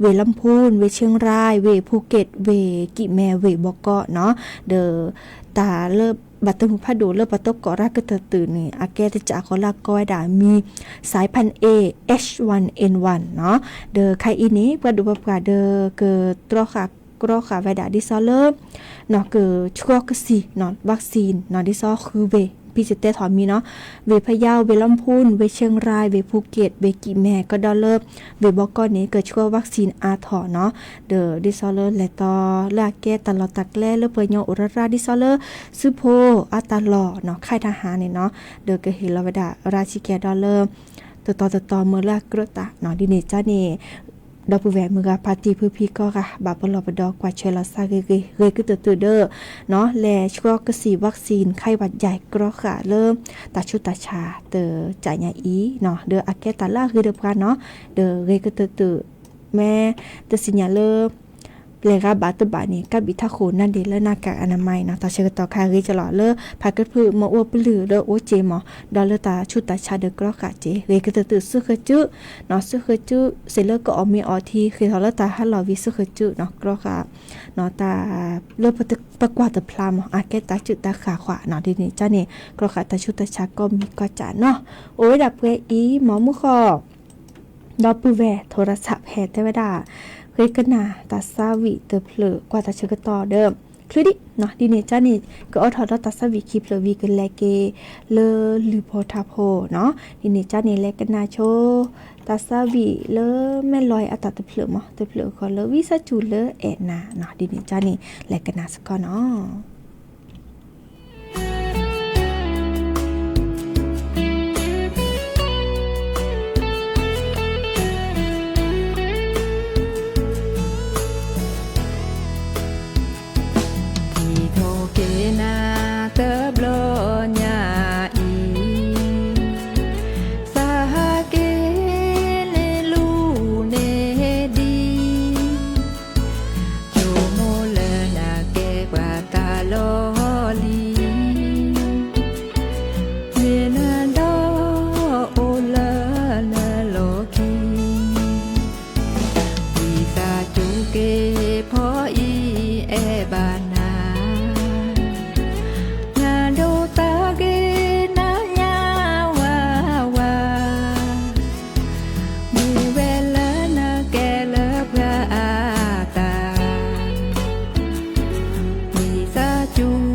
ဝ့ၢ်လီမူၣ်, ဝ့ၢ်ခၠ့ၣ်ရၢၣ်, ဝ့ၢ်ဖူက့ၣ်, ဝ့ၢ်ကံၣ်မဲ, ဝ့ၢ်ဘီကီးနီၤ, ဒီး တၢ်လၢ ဘၣ်တမုာ်ဖးဒိၣ်လၢပှၤတိၢ်ကီၢ်ရၤကတၢၢ်တုၤန့ၣ် အကဲတကးဃီလၢအကဲဝဲဒၣ်မံၤ สายพันธุ์ A H one N one နီၤ, ဒီးခဲအံၤန့ၣ် ပှၤဒိၣ်ပှၤပှၢ်ဒီးကတြီဃာ် ကြီဃာ်ဝဲဒၣ်ဒ်သိးလၢ နီၤ ကဆှီကစံၣ်နီၤ vaccine နီၤ ဒ်သိးဃုဝ့ၢ် ဖဲယတဲထီၣ်မံၤနီၤ, ဝ့ၢ်ဖယၣ်, ဝ့ၢ်လီမူၣ်, ဝ့ၢ်ခၠ့ၣ်ရၢၣ်, ဝ့ၢ်ဖူက့ၣ်, ဝ့ၢ်ကံၣ်မဲ, ကဒီးလၢ ဝ့ၢ်ဘီကီးန့ၣ် ကဆှီ vaccine အါထီၣ်နီၤ, ဒီးဒ်သိးလၢလဲၤတီၤလၢအကဲတၢ်လီၢ်တၢ်ကျဲလၢပှၤကညီအိၣ်ရၣ်ရၣ် ဒ်သိးလၢ သုးဖိအတၢ်လီၢ်နီၤ ခဲအံၤတဟါန့ၣ်နီၤ, ဒီးကဟ့ၣ်လီၤဝဲဒၣ်ရၣ်ဆံးကဲဒီးလၢ တတီၤတတီၤမ့ၢ်လၢအကြၢးတၢ်နီၤ, ဒ်န့ၣ်ကန့ၣ် ဒီပုၢ်ဝဲၢ်မုၢ်ဂၤဖါတံၢ်ဖုဖံကိးဂၤ ဘၣ်ပလီၢ်ပဒီကွၢ်ဆၢလီၤသးဂ့ၤဂ့ၤ ဂ့ၤကတၢၢ်တုၤဒီး နီၤ လဲၤဆှီကစံၣ် vaccine ခဲအံၤဝဲဒၣ် ကြီဃာ်လၢ တၢ်ဆူးတၢ်ဆါတကးညါအံၤနီၤ, ဒီးအကဲတၢ်လၢအဂ့ၤဒီးပှၤနီၤ, ဒီးဂ့ၤကတၢၢ်တုၤ မ့ၢ်တသ့ၣ်ညါလၢ ပျဲၢ်ဂၤဘၣ်တဘၣ်န့ၣ် ကးဘံၣ်ထးခိၣ်နါဒ့လၢ หน้ากากอนามัย နီၤ, တၢ်ဆၢကတီၢ်ခါဂ့ၤကလီၤလၢ ဖးကဖုမ့ၢ်အိၣ်ပလုၢ်ဒီးအိၣ်က့ၤမး, ဒီးလၢတၢ်ဆူးတၢ်ဆါဒီးကြီဃာ်က့ၤ ဂ့ၤကတၢၢ်တုၤသုးဃၢၤစု, နီၤ သုးဃၢၤစု စ့ၢ်လၢကအီၣ်မ့ၤအီထံ ဃ့ၢ်ထီၣ်လၢတၢ်ဟးလီၢ်ဝံၤသုးဃၢၤစုနီၤ ကြီဃာ် နီၤ တၢ် လၢပကွၢ်တဖျါမး အကဲတၢ်စုၣ်တၢ်ဃၣ်ဃၣ်နီၤ, ဒ်န့ၣ်ကန့ၣ် ကြီဃာ်တၢ်ဆူးတၢ်ဆါကိးမံၤကိးကးနီၤ, အိၣ်ဝဲဒၣ်ပှဲၤအံၤ မ့ၢ်မုၢ်ဃီ ဒီပုၢ်ဝဲၢ် โทรศัพท์ ဖဲတဲဝဲဒၣ် ဃ့ကနၣ်တၢ်သးဝံၣ်တဖျၢၣ် ကွၢ်တၢ်ဆၢကတီၢ်ဒီး ချုးဒံးနီၤ, ဒ်န့ၣ်ကန့ၣ် ကအိးထီၣ်ဒီးတၢ်သးဝံၣ်ခံဖျၢၣ်ဝံၤကလဲၤက့ၤလၢလုၢ်ဖိထါဖိနီၤ, ဒ်န့ၣ်ကန့ၣ် လဲၤကနၣ်ဆိ တၢ်သးဝံၣ်လၢမဲၢ်လီၤအတၢ်တဖျၢၣ်မး တဖျၢၣ်ဃီလၢဝံသးစူၤလၢအဲၣ်နၤနီၤ, ဒ်န့ၣ်ကန့ၣ် လဲၤကနၣ်စ့ၢ်ကီးနီၤ. Ithokena တဘျီညါအံၤ, သးဟးက့ၤန့ၢ်လူၤန့ၢ်ဒံး, ဆိကမိၣ်လၢနကဲပှၤတၢ်လီၢ်လံ, မ့ၢ်နဒီးအိၣ်လၢနလီၢ်ခံ ဝံသးစူၤက့ၤဖီအံၤအဲၣ်ဘၣ်နၤ, နဒိးသးက့ၤနညါဝးဝး, မ့ၢ်ဝဲလၢနကဲလၢပှၤအသး, ဝံသးစူၤ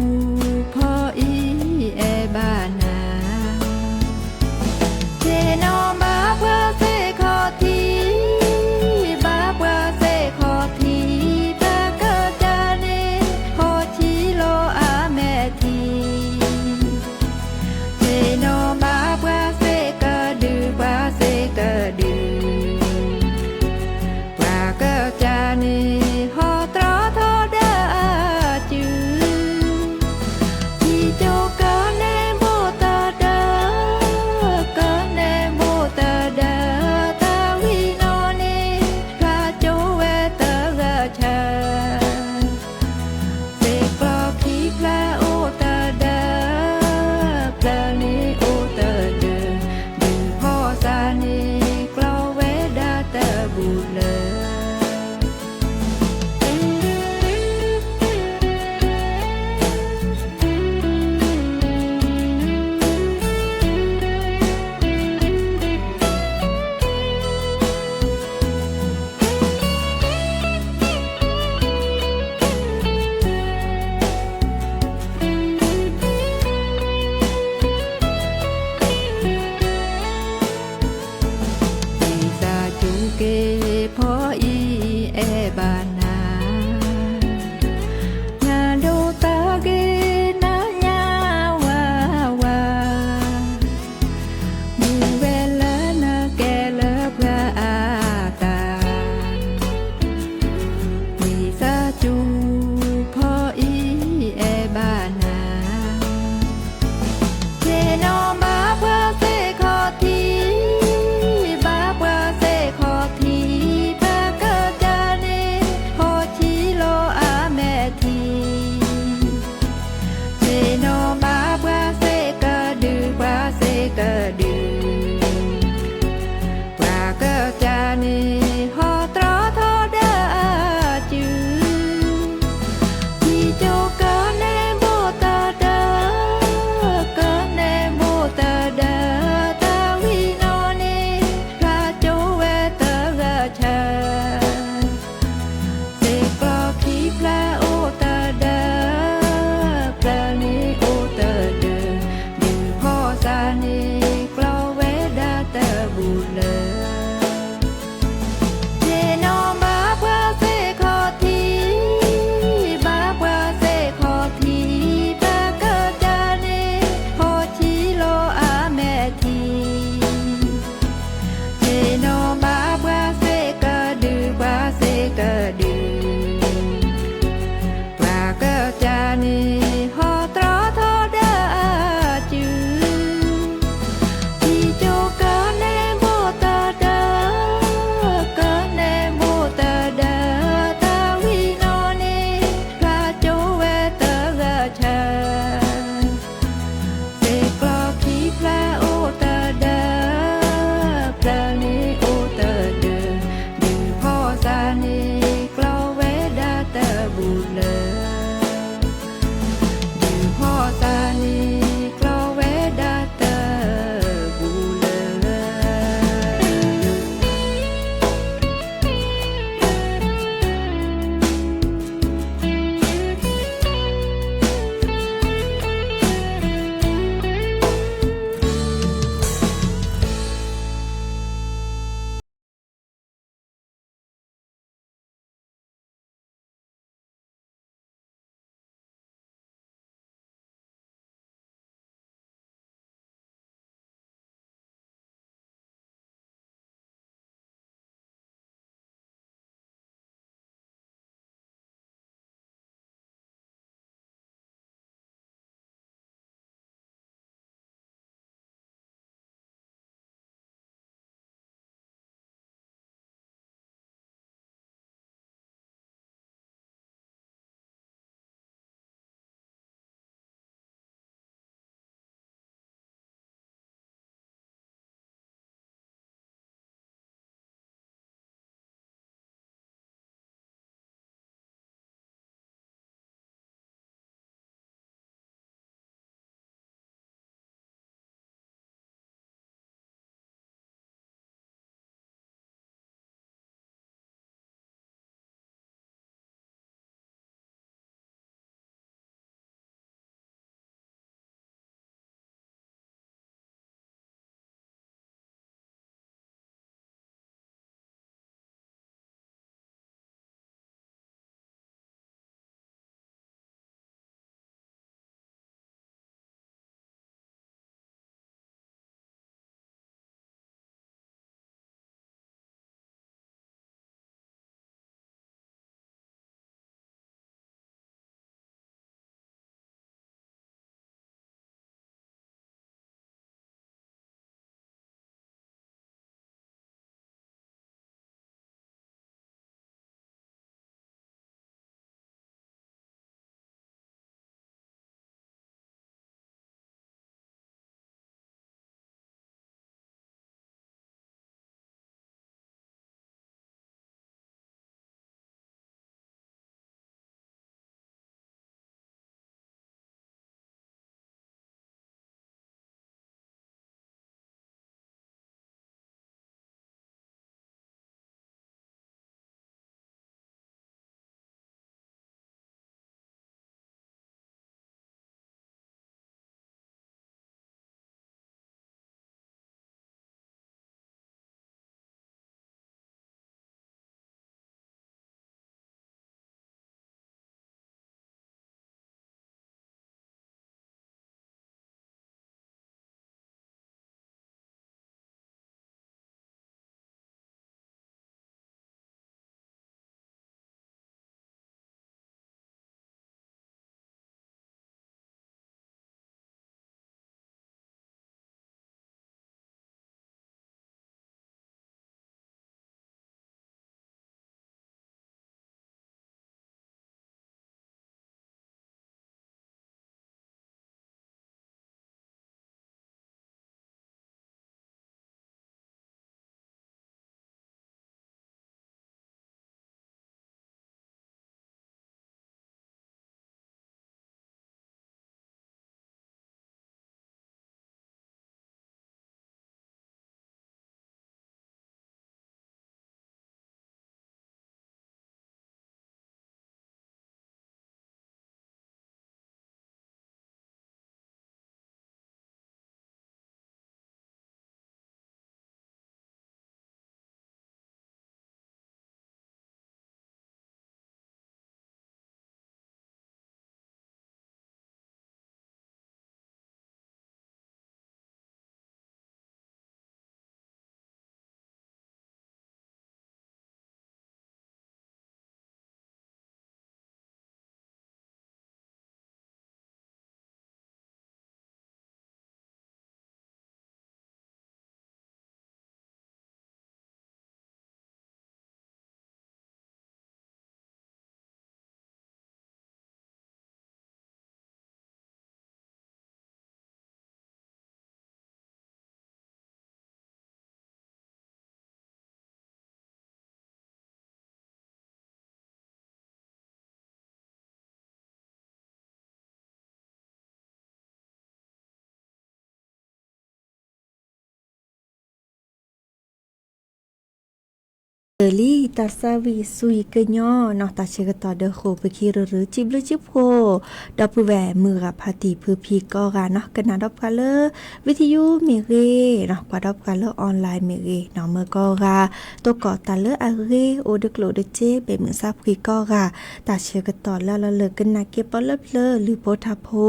လံတၢ်ဆါဝံၤဆူယံၤကညီနီၤ တၢ်ဆၢကတီၢ်ဒၢဃိာ် ပခံရၢရၢ စံးဘျုးစံးဖှိၣ် ဒီပုၢ်ဝဲၢ်မုၢ်ဂၤဖါတံၢ်ဖုဖံကိးဂၤနီၤ ကနၣ်ဒီးပှၤလၢ ဝံသယုမ့ၢ်ဂ့ၤနီၤ ကွၢ်ဒီးပှၤလၢ online မ့ၢ်ဂ့ၤနီၤ မုၢ်ကိးဂၤ တိၢ်ကီၢ်တၢ်လၢအဂ့ၤ အိၣ်ဒၣ်ကျိၣ်ဒၣ်စ့ ဘဲၣ်မုၢ်ဆါဖှံကိးဂၤ တၢ်ဆၢကတီၢ်လၢအလီၢ်လၢကနၣ်က့ၤပီလၢပျၢၤ လုၢ်ဖိထါဖိ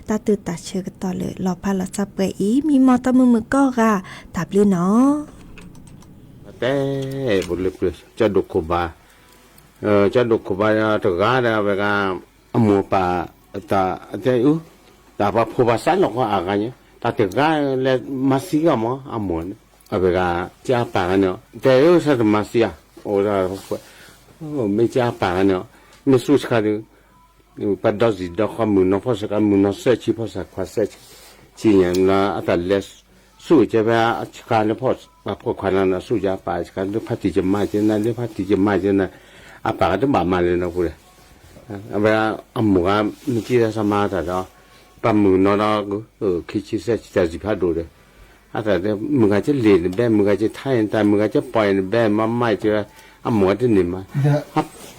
တၢ်သုးတၢ်ဆၢကတီၢ်လၢ လီၤဖးလီၤစၢ်ပှဲၤအံၤ မံမီၢ်တၢ်မုာ်မုာ်ကိးဂၤ တၢ်ဘျုးနီၤ တဲ ပလၢပျၢၤ ကၠီဒိၣ်ခိၣ်ဘါ, ကၠီဒိၣ်ခိၣ်ဘါတဂၤဒီးဝဲဂၤ အမိၢ်ပၢ် တၢ်တဲအူ တၢ်ပှၤဖိပှၤစးလီၤကီအဂၤညါ တၢ်တဂၤလဲၤမၤသံဂီၢ်မး အမိၢ်န့ၣ် အဝဲဂၤ ကၠီအပၢ်ဂၤန့ၣ် တဲအူ ဆၢတမၤသံဧါ အိၣ်ဒၣ် မ့ၢ်ကၠီအပၢ်ဂၤန့ၣ် မ့ၢ်ဆူၣ်ဆှါဒုး ပှၤဒီစံၣ်ဒီခီမုၢ်နီၤဖီၣ်စခါ မုၢ်နီၤသၢဆံဖီၣ်စခါခွါသၢဆံ ဆံညါ အတၢ်လဲၤဆူၣ်ကဲဖဲအဆှါလၢဖီၣ် ပှၤဖီၣ်ခွါလၢနဆူၣ်ကဲပၢ်ဆှါ လၢဖါတံၢ်ကမၣ်ကဲနၤ လၢဖါတံၢ်ကမၣ်ကဲနၤ အပၢ်ကတဘၣ်မၤလဲၤနီၤပူၤဒီး အဝဲအမိၢ်ဂၤ မ့ၢ်ကံသးမါတၢ်ဒီး ပှၤမုၢ်နီၤဒီး ခံဆံသၢဆံတၢ်စံၣ်ဖးဒိၣ်ဒီး အတၢ်တဲ မုၢ်ဂၤကလဲၤနဘဲ မုၢ်ဂၤကထါနတၢ် မုၢ်ဂၤကပီၢ်နဘဲ မၤမၤက အမိၢ်ဂၤတန့ၢ်မး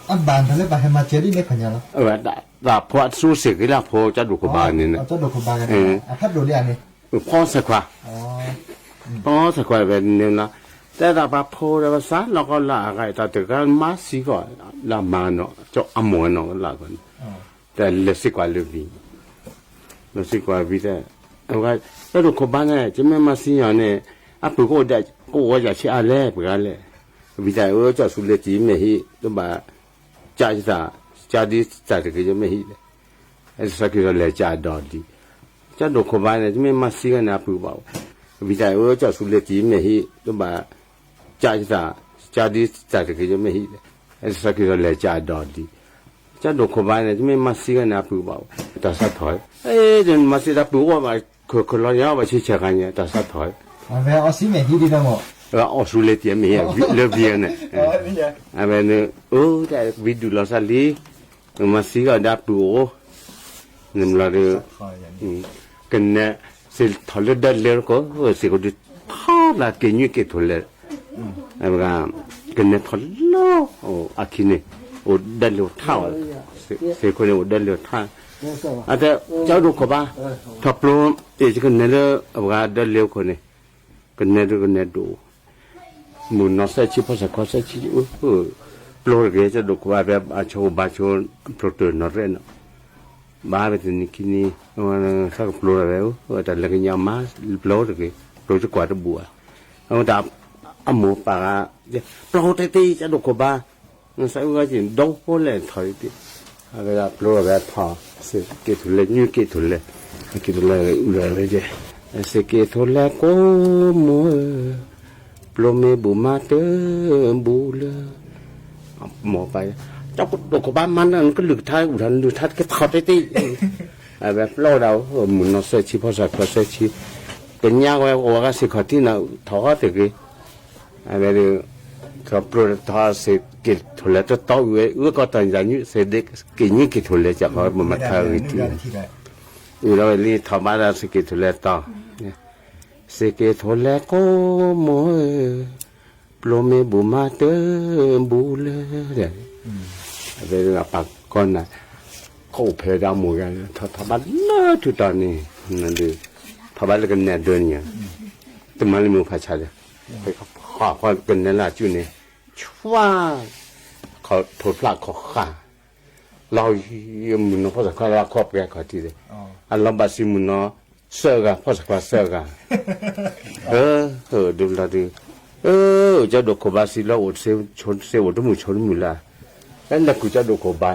အဘၣ်တၢ်လၢပှၤဟဲမၤစၢၤဒ်န့ၣ်ခီညါလီၤ တၢ်ဖိအသူစ့ၢ်ကီးလၢအဖိ ကၠီဒိၣ်ခိၣ်ဘါန့ၣ် ဖဲဒိၣ်လံဧါန့ၣ် ဖီစဲးခွါ ဖီစဲးခွါဝဲန့ၣ်လီၤ တဲဒၣ်ပှၤဖိဒီးပှၤစးလီၤကီလၢအဂၤ တၢ်တဂၤမၤသံကီး လၢအမၤနီၤ ကၠီအမိၢ်နီၤလၢအဂီၢ်န့ၣ် တၢ်လဲၤစ့ၢ်ကီးလၢဝံၤ လဲၤစ့ၢ်ကီးဝံၤတဲ ကၠီဒိၣ်ခိၣ်ဘါန့ၣ် ကမ့ၢ်မၤသံညီန့ၣ် အပုၢ်ကအိၣ်ဒၣ် ကအိၣ်ဝဲဒၣ်ဆံးအါလဲၣ် ပှၤဂၤလဲၣ် ဝံၤတဲ အၢ ကၠီဆူလဲၤတံၢ်မ့ၢ်ဟံၣ် တဘၣ် ကၠီတံၢ် ကၠီဒံတၢ်တဂ့ၤမ့ၢ်ဟံၣ်လဲၣ် အတသးက့ၤဒီးလဲၤကၠီဒီးဒံး ကၠီဒိၣ်ခိၣ်ဘါန့ၣ် ကမ့ၢ်မၤသံဂၤန့ၣ် အပုၢ်ဘၣ် ဝံၤတဲ အၢ ကၠီဆူလဲၤတံၢ်မ့ၢ်ဟံၣ် တဘၣ် ကၠီတံၢ် ကၠီဒံတၢ်တဂ့ၤမ့ၢ်ဟံၣ်လဲၣ် အတသးက့ၤဒီးလဲၤကၠီဒီးဒံး ကၠီဒိၣ်ခိၣ်ဘါန့ၣ် ကမ့ၢ်မၤသံဂၤန့ၣ် အပုၢ်ဘၣ် တၢ်ဆါထီၣ် မၤသံတၢ်ပုၢ်အိၣ်ဘၣ် ခိၣ်လီၤညါဘၣ် ဆံဆဲးခါညါ တၢ်ဆါထီၣ် အီၣ်ဆူလဲၤတံၢ်မ့ၢ်ဟံၣ် လၢဝံၤန့ၣ် အဝဲန့ၣ် အိၣ် တၢ်ဝံဒုၣ်လီၤသးလံ မၤသံဂၤဒီးပုၢ်အိၣ် န့ၣ်လီၤဒီး ကနဲ စ့ထီၣ်လၢဒၢလၢကီၢ် စ့ကီးဒုးထီၣ်လၢက့ၤညွံးက့ၤထိၣ်လဲၣ် အဝဲ ကနဲထီၣ်လၢ အခံန့ၣ် အိၣ်ဒၢလၢထၣ် စ့ခိၣ်န့ၣ် အိၣ်ဒၢလၢထၣ် အတဲ ကၠီဒိၣ်ခိၣ်ဘါ ထီၣ်ပျိ အ့ၣ် ကနဲလၢ အဝဲဒၢလၢခိၣ်န့ၣ် ကနဲဒုးကနဲဒိၣ် မုၢ်နီၤသၢဆံ ဖီၣ်စးခွါသၢဆံ ပျိတဂ့ၤ ကၠီဒိၣ်ခိၣ်ဘါ ဖဲအဆိကဘါဆိ ပျိတနီၤရဲၣ်နီၤ ဘၣ်ဝဲတနံၤခံနံၤ သးကပျိလီၤဝဲ တၢ်လဲၤကညးမး ပျိတဂ့ၤ ပျိတကွၢ်တဘူၣ်ဘၣ် အဝဲတၢ် အမိၢ်ပၢ်ဂၤ ပျိတ့ၢ်တ့ၢ် ကၠီဒိၣ်ခိၣ်ဘါ သးအုၣ်ဂၤက့ၤ ဒီဖိလဲၣ်ထီၣ်တ့ၢ် အဝဲဒၣ်ပျိလီၤဝဲထီၣ် စ့က့ၤထိၣ်လဲၣ် ညွံးက့ၤထိၣ်လဲၣ် က့ၤထိၣ်လဲၣ်အုၣ်လီၤဝဲက့ၤ စ့က့ၤထိၣ်လဲၣ်ကိးမူ ပျိမ့ၢ်ဘူးမၤတဘူးလၢ မိၢ်ပၢ် ကၠီဒိၣ်ခိၣ်ဘါမၤနၢၤ နကလုၢ်ကထါအုၣ်ထီၣ်နလုၢ်ထါတက့ၢ်ထီၣ်တ့ၢ်တ့ၢ် အဝဲပျိဒၣ် မုၢ်နီၤသၢဆံ ဖီၣ်စးခွါသၢဆံ ကညးဝဲအိၣ်ဝဲဂၤစ့ၢ်ခီၣ်ထံးနၤ ထီၣ်တဂ့ၤ အဝဲဒၣ် ထီၣ်ပျိထီၣ်စ့က့ၤထိၣ်လဲၣ်တတီၤဝဲ အုၣ်ကီးတၢ်ညါ စ့က့ၤညွံးက့ၤထိၣ်လဲၣ် ကၠီခီမၤထါဂ့ၤထံး အုၣ်လီၤဝဲလံ ထီၣ်ဘါဒၣ်စ့က့ၤထိၣ်လဲၣ်တီၤ စ့က့ၤထိၣ်လဲၣ်ကိးမူ ပျိမ့ၢ်ဘူးမၤတဘူးလၢ အဝဲဒၣ်ပာ်ကီနၤ ကအိၣ်ဖဲဒၣ်မိၢ်ဂၤ ထီၣ်ထီၣ်ဘါလၢထူးတီၤန့ၣ် ထီၣ်ဘါလၢကနဲဒၢန့ၣ် တမၤလၢမုၢ်ဖးဆါဒီး ဃီကနဲလၢအစုန့ၣ် ဆွါ ခီၣ်ဖိဖျါခီၣ်ဃာ် လီၤ မုၢ်နီၤဖီၣ်စးခွါလၢအခီၣ်ပှဲၤခီၣ်ထံးဒီး အလီၤဘၣ်စံးမုၢ်နီၤ သၢဂၤ ဖီၣ်စးခွါသၢဂၤ ဒုးလီၤဒုး ကၠီဒိၣ်ခိၣ်ဘါစံးလီၤအိၣ် စ့အိၣ်တမုာ်ဆိတမုာ်လၢ လၢလဲၤကူၣ်ကၠီဒိၣ်ခိၣ်ဘါ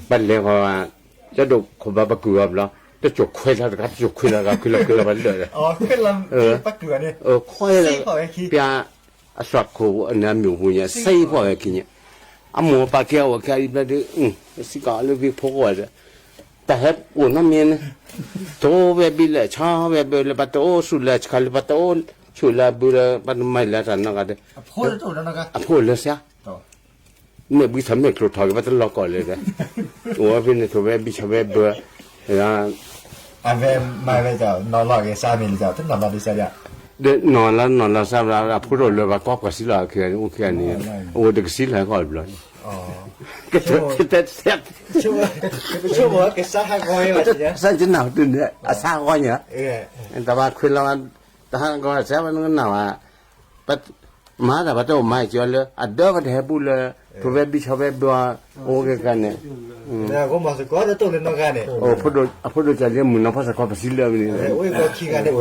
ပလဲၤဃီ ကၠီဒိၣ်ခိၣ်ဘါပကူၣ်အီၤဘျီ တစိၢ်ခွဲလီၤတဂၤ တစိၢ်ခွဲလီၤတဂၤ ခွဲလီၤခွဲလီၤပှၤလၢာ်ဒီး ခွဲလီၤ ပျၢ် အသွၣ်ခိၣ်န့ၣ်အမ့ၢ်အိၣ်ပူၤညါ စ့ဖှီၣ်ဝဲခံညါ အမိၢ်ပၢ်ကဲအိၣ်ခဲအံၤဘျီဒုး စံးကီးလၢဝံဖိကအိၣ်ဒီး တၢ်ဟဲအိၣ်နီတမံၤန့ၣ် တိၢ်ဝဲဘံလၢာ် ဆီဝဲဘၢလၢာ် ပှၤတအိၣ်ဆူၣ်လၢာ်ဆှါလၢ ပှၤတအိၣ်ဆူၣ်လၢာ်ဘုလၢ ပှၤတမၤလၢတၢ်နီတဂၤဒီး အဖိလၢစ့ မ့ၢ်ဘှံးထီၣ်မ့ၢ်ကျိၤထီၣ်က့ၤ ပှၤတလီၤကီၢ်လၢာ်ဒီး အိၣ်ဝဲဖဲန့ၣ်ထိၣ်ဝဲဘံဆီဝဲဘၢ အဝဲမၤဝဲ နီၤလီၤက့ၤစါမ့ၢ်လၢ တနီၤလီၤဒ်စါဒီး နီၢ်လၢနီၢ်လၢစါဘျါ အဖိဒိၣ်လၢပှၤကီၢ်ပှၤစံလီၤ အိၣ်ခံဂၤန့ၣ် အိၣ်တကစံလၢကီၢ်တဘျီန့ၣ် ကတဲ စၢ်ကနၣ်တုၤန့ၣ် အစါဂီၢ်ညါ တဘၣ်ခွဲလီၤ တဟးဂီၤစဲဝဲနကနၣ်ဝဲ မၤတၢ်ပှၤတအိၣ်မၤကၠီလၢ အဒၢပတဟဲပူၤလၢ ထိၣ်ဖဲဘံၣ်ဆီဖဲဘံၣ် အိၣ်ကဲကန့ၣ် အဖိဒိၣ်ကၢ်လံမုၢ်နီၢ်ဖီၣ်စးခီပစံလၢမ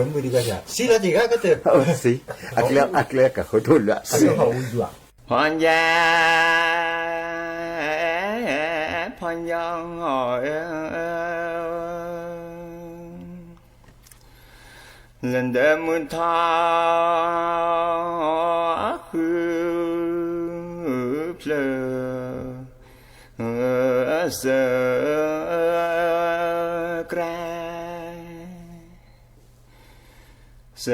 နုၤလဲၣ် စံ အကျဲကဃုထိၣ်လၢ ဖီၣ်ညါ ဖီၣ်ညါ လၢဒၢမုၢ်ထီၣ် ဃုဖျၢၣ် စၢကြၢး စၢ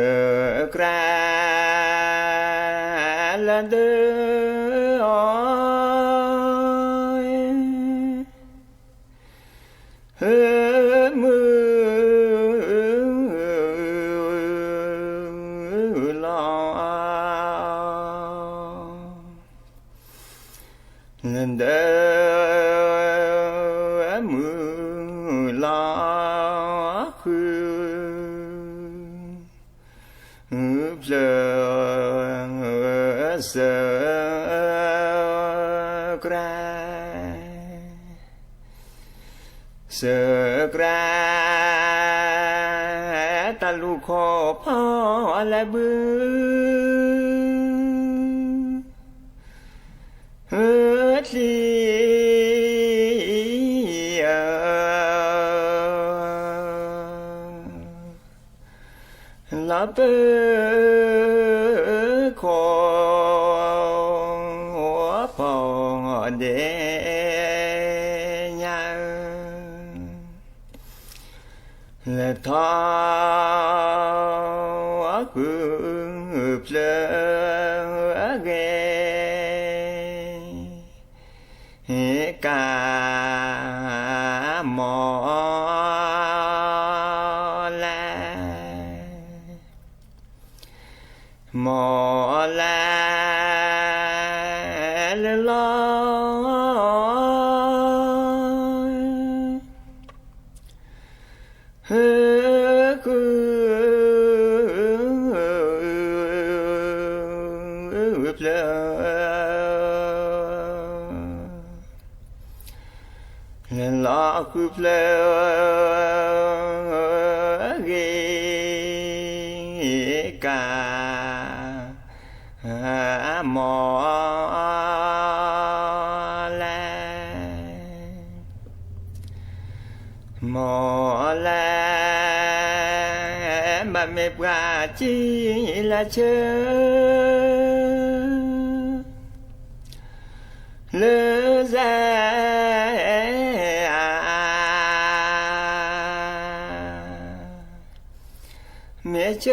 ကြၢး လၢဒၢအီၤ မုၢ်လီၤ လၢဒၢမုၢ်လီၤဃု ဖျၢၣ် စၢကြၢး စၢကြၢး တၢ်လူၢ်ခိၣ်ဖီၣ်လဲၤဘု ချံ လီၤပၢ ခိၣ်ဖီၣ်ဒဲးညါ လဲၤထီၣ်ဃုဖျၢၣ်အဂ့ၢ် ကမီၤလၢ မီၤလၢ လၢလီၤ ဃုဖျၢၣ် လၢလီၤဃုဖျၢၣ်အဂ့ၢ် ကမီၤလၢ မီၤလၢ ဘၣ်မ့ၢ်ပှၤစံလၢဆၢ လၢစဲ မ့ၢ်ဆၢ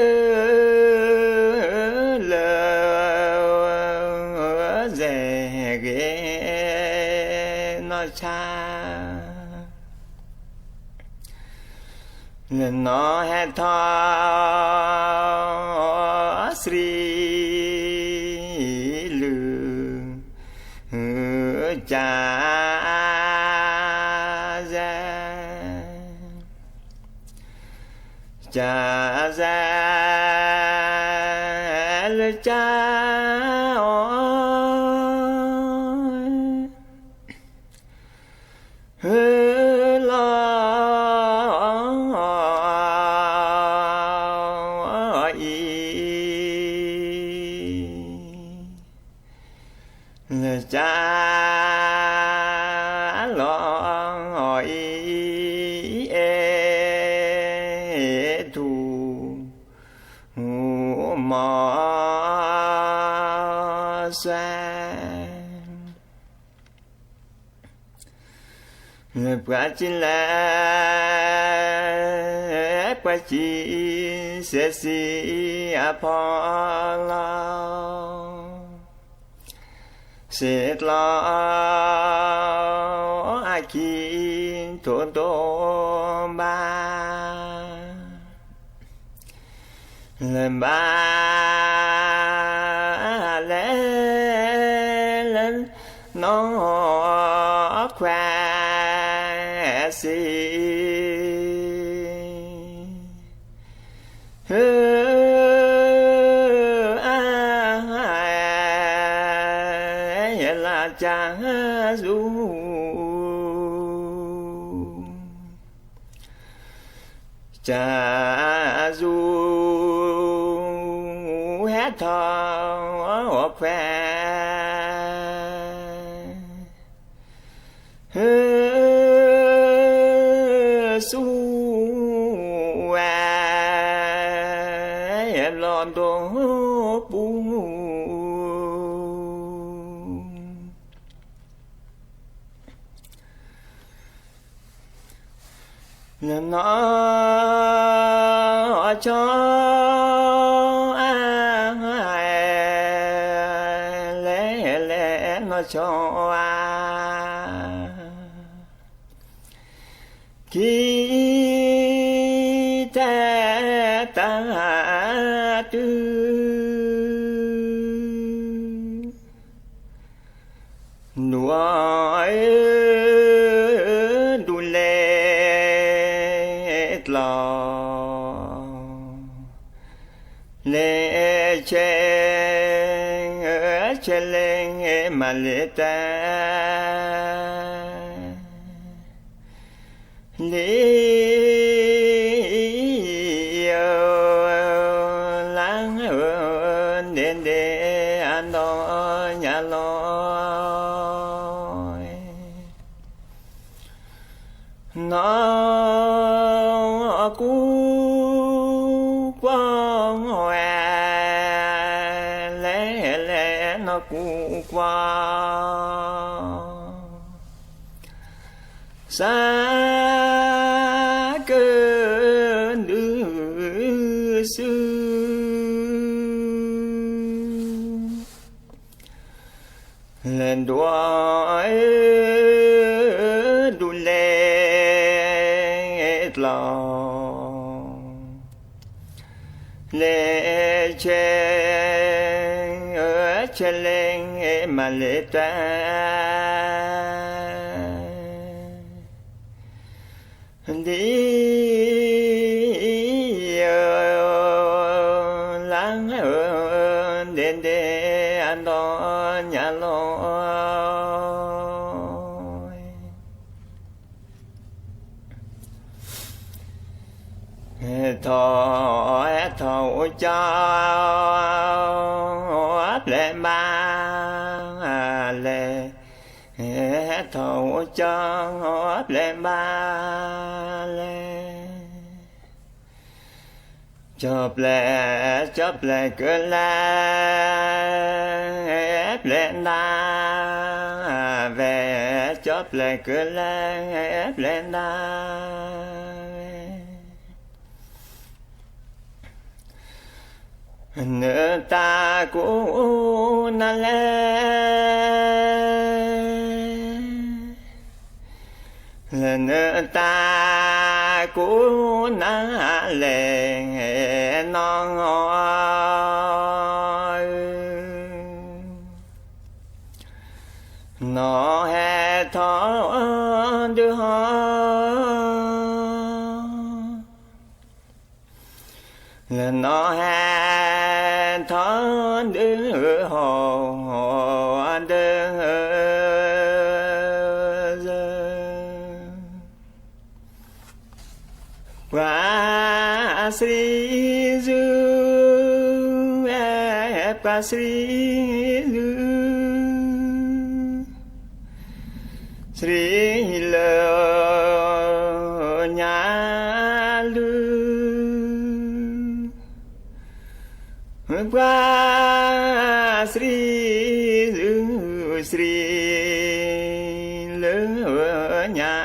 လၢ စဲဂ့ၤ နီၢ်ဆါ လၢနီၢ်ဟဲထီၣ် စံ လုၢ် ကၢ်စဲ ကၢ်စဲ လၢကၢ်အီၤ လီၤ အံၤ လၢကၢ်လီၤ အံၤ အဲၣ်ထူၣ် မီၤစဲ လၢပှၤစံလၢ ပှၤစံ စဲစံအဖီလာ် စံကျီ အခံ ထိၣ်ဒိၣ်ဘၣ် လၢဘၣ်လဲၤလၢ နီၢ်ခွါစံး, ဧၢ, ယလၢကစူၤ ကစူၤ ဟဲထီၣ်ခွဲး, ဆူဝဲ ဘျီၣ်ဒိၣ်ပူၤ လၢနီၢ်ဆီ လဲၤလဲၤနီၢ်ဆီဧါ, ခံတဲတၢ်တုၤ ဒူၣ်ဧၢ ဒူၣ်လဲၤကျီၤ, လဲၤဆဲး ဆဲးလဲၤမၤလဲၤတၢ် လံဧၢ, လါဧၢ ဒဲးဒဲး အဒီညါလီၤ, နီၢ်ကူကွီၢ်ဝဲ လဲၤလဲၤနီၢ်ကူကွီၢ် စးကဒုးစု လဲၤဒွး ဒူၣ်လဲၤကျီၤ လဲၤဆဲး ဆဲးလဲၤမၤလဲၤတၢ် ဒ်အံၤ လါဧၢ ဒဲးဒဲး အဒီညါလီၤ ထီၣ် ထီၣ်အိၣ်ကၠီ ပျဲၢ်ဘၣ်လဲၣ်, ထီၣ်အိၣ်ကၠီ ပျဲၢ်ဘၣ်လဲၣ်, ကၠီပျဲၢ် ကၠီပျဲၢ်ကလဲၣ် ပျဲၢ်နၤဝဲ, ကၠီပျဲၢ်ကလဲၣ် ပျဲၢ်နၤဝဲ နတၢ်ကိးနၤလဲၣ်, လၢနတၢ်ကိးနၤလဲၣ် နီၢ်ဧၢ, နီၢ်ဟဲထီၣ်ဒုးဟီၣ် လၢနီၢ်ဟဲထီၣ်ဒုးဟီၣ်ဒုး ပှၤစံးဆူ ပှၤစံးဆူ စံးလၢညါလူၤ ပှၤစံးဆူ စံးလၢညါ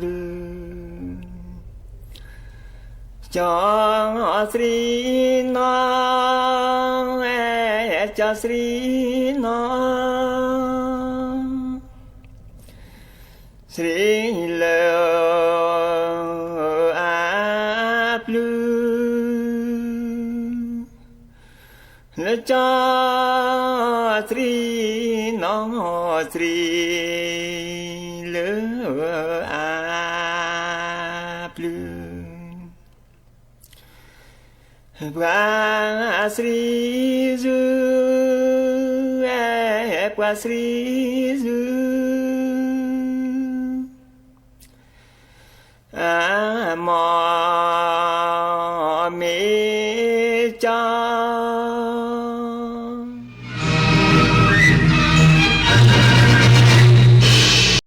လူၤ ကၠီစံးနီၢ် ကၠီစံးနီၢ် စံးလၢအပျုၤ ကၠီသရံးနီၢ်သရံး လၢအါဘျုး ပှၤသရံးစူၤ, ပှၤသရံးစူၤ, မ်မ့ၢ်ကၠီ